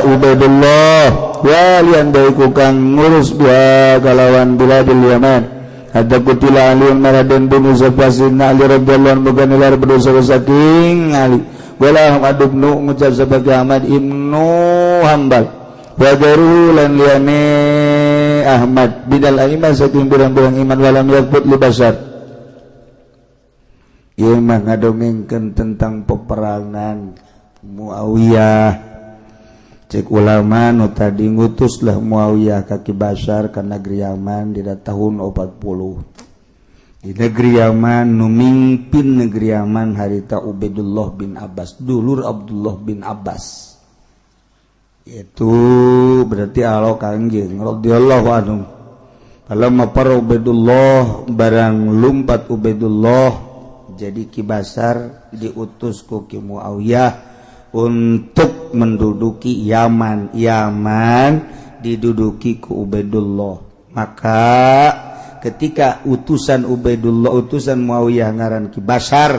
Ubaidullah walian baiku kang ngurus biha kalawan biladil Yaman hatta kutila Ali maraden bin Zafasin Ali radhiyallahu anhu bukan ilar berdosa saking Ali wala Ahmad ibnu ngucap sebagai Ahmad ibnu Hambal wa gairuhu lan liyane Ahmad bidal aiman saking pirang-pirang iman walam yakbut li basar. Ieu mah ngadongengkeun tentang peperangan Muawiyah. Cek ulama nu tadi ngutuslah Muawiyah ka Ki Basar ka negeri Yaman dina tahun 40. Di negeri Yaman nu mimpin negeri Yaman harita Ubaidullah bin Abbas, dulur Abdullah bin Abbas. Itu berarti alo Kangjeng radhiyallahu anhu. Falamma para Ubaidullah barang lumpat Ubaidullah jadi Ki Basar diutus ku Ki Muawiyah untuk menduduki Yaman. Yaman diduduki ku Ubaidullah. Maka ketika utusan Ubaidullah, utusan Muawiyah ngaran Ki Basar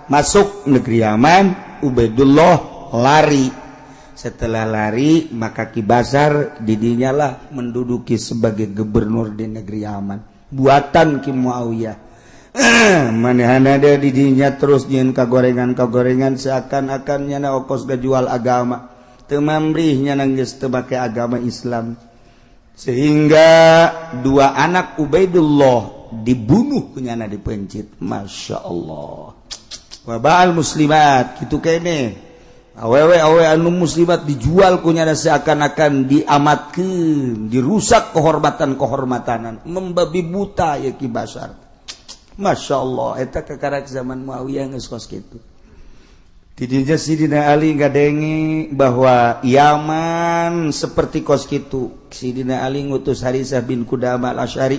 masuk negeri Yaman, Ubaidullah lari. Setelah lari maka Ki Basar didinyalah menduduki sebagai gubernur di negeri Yaman buatan Ki Muawiyah. Manehana dia didinya terus nyieun kagorengan-kagorengan seakan-akan nyana okos gajual agama, teu mamrih nyana geus teu make agama Islam, sehingga dua anak Ubaidullah dibunuh ku nyana dipencit. Masya Allah. Wa ba'al muslimat kitu kene awewe awewe anu muslimat dijual ku nyana seakan-akan diamatkeun, dirusak kehormatan-kehormatanan, membabi buta ya Ki Basar. Masya Allah, eta kekarak zaman Muawiyah geus kos kitu. Tidinya Sidina Ali ngadenge bahwa Yaman seperti kos kitu. Sidina Ali ngutus Harisah bin Qudamah al-Asy'ari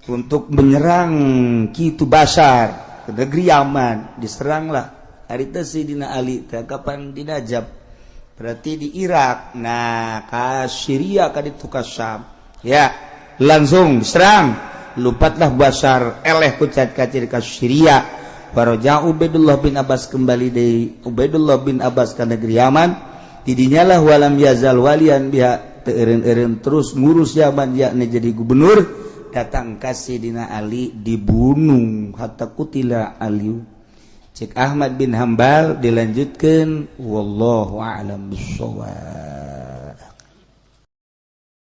untuk menyerang Kitu Basar ke negeri Yaman. Diseranglah harita Sidina Ali teh kapan di Najab, berarti di Irak. Nah, ka Syria ka ditu ka Syam. Ya, langsung diserang. Lupatlah Basar eleh kucat kacir ka Syria. Faraja Ubaidullah bin Abbas kembali dari Ubaidullah bin Abbas ke negeri Yaman. Didinyalah walam yazal walian biha teu eureun-eureun terus ngurus Yaman yakni jadi gubernur. Datang ka Sidina Ali dibunuh hatta kutila Ali. Cek Ahmad bin Hambal dilanjutkan wallahu a'lam bissawab.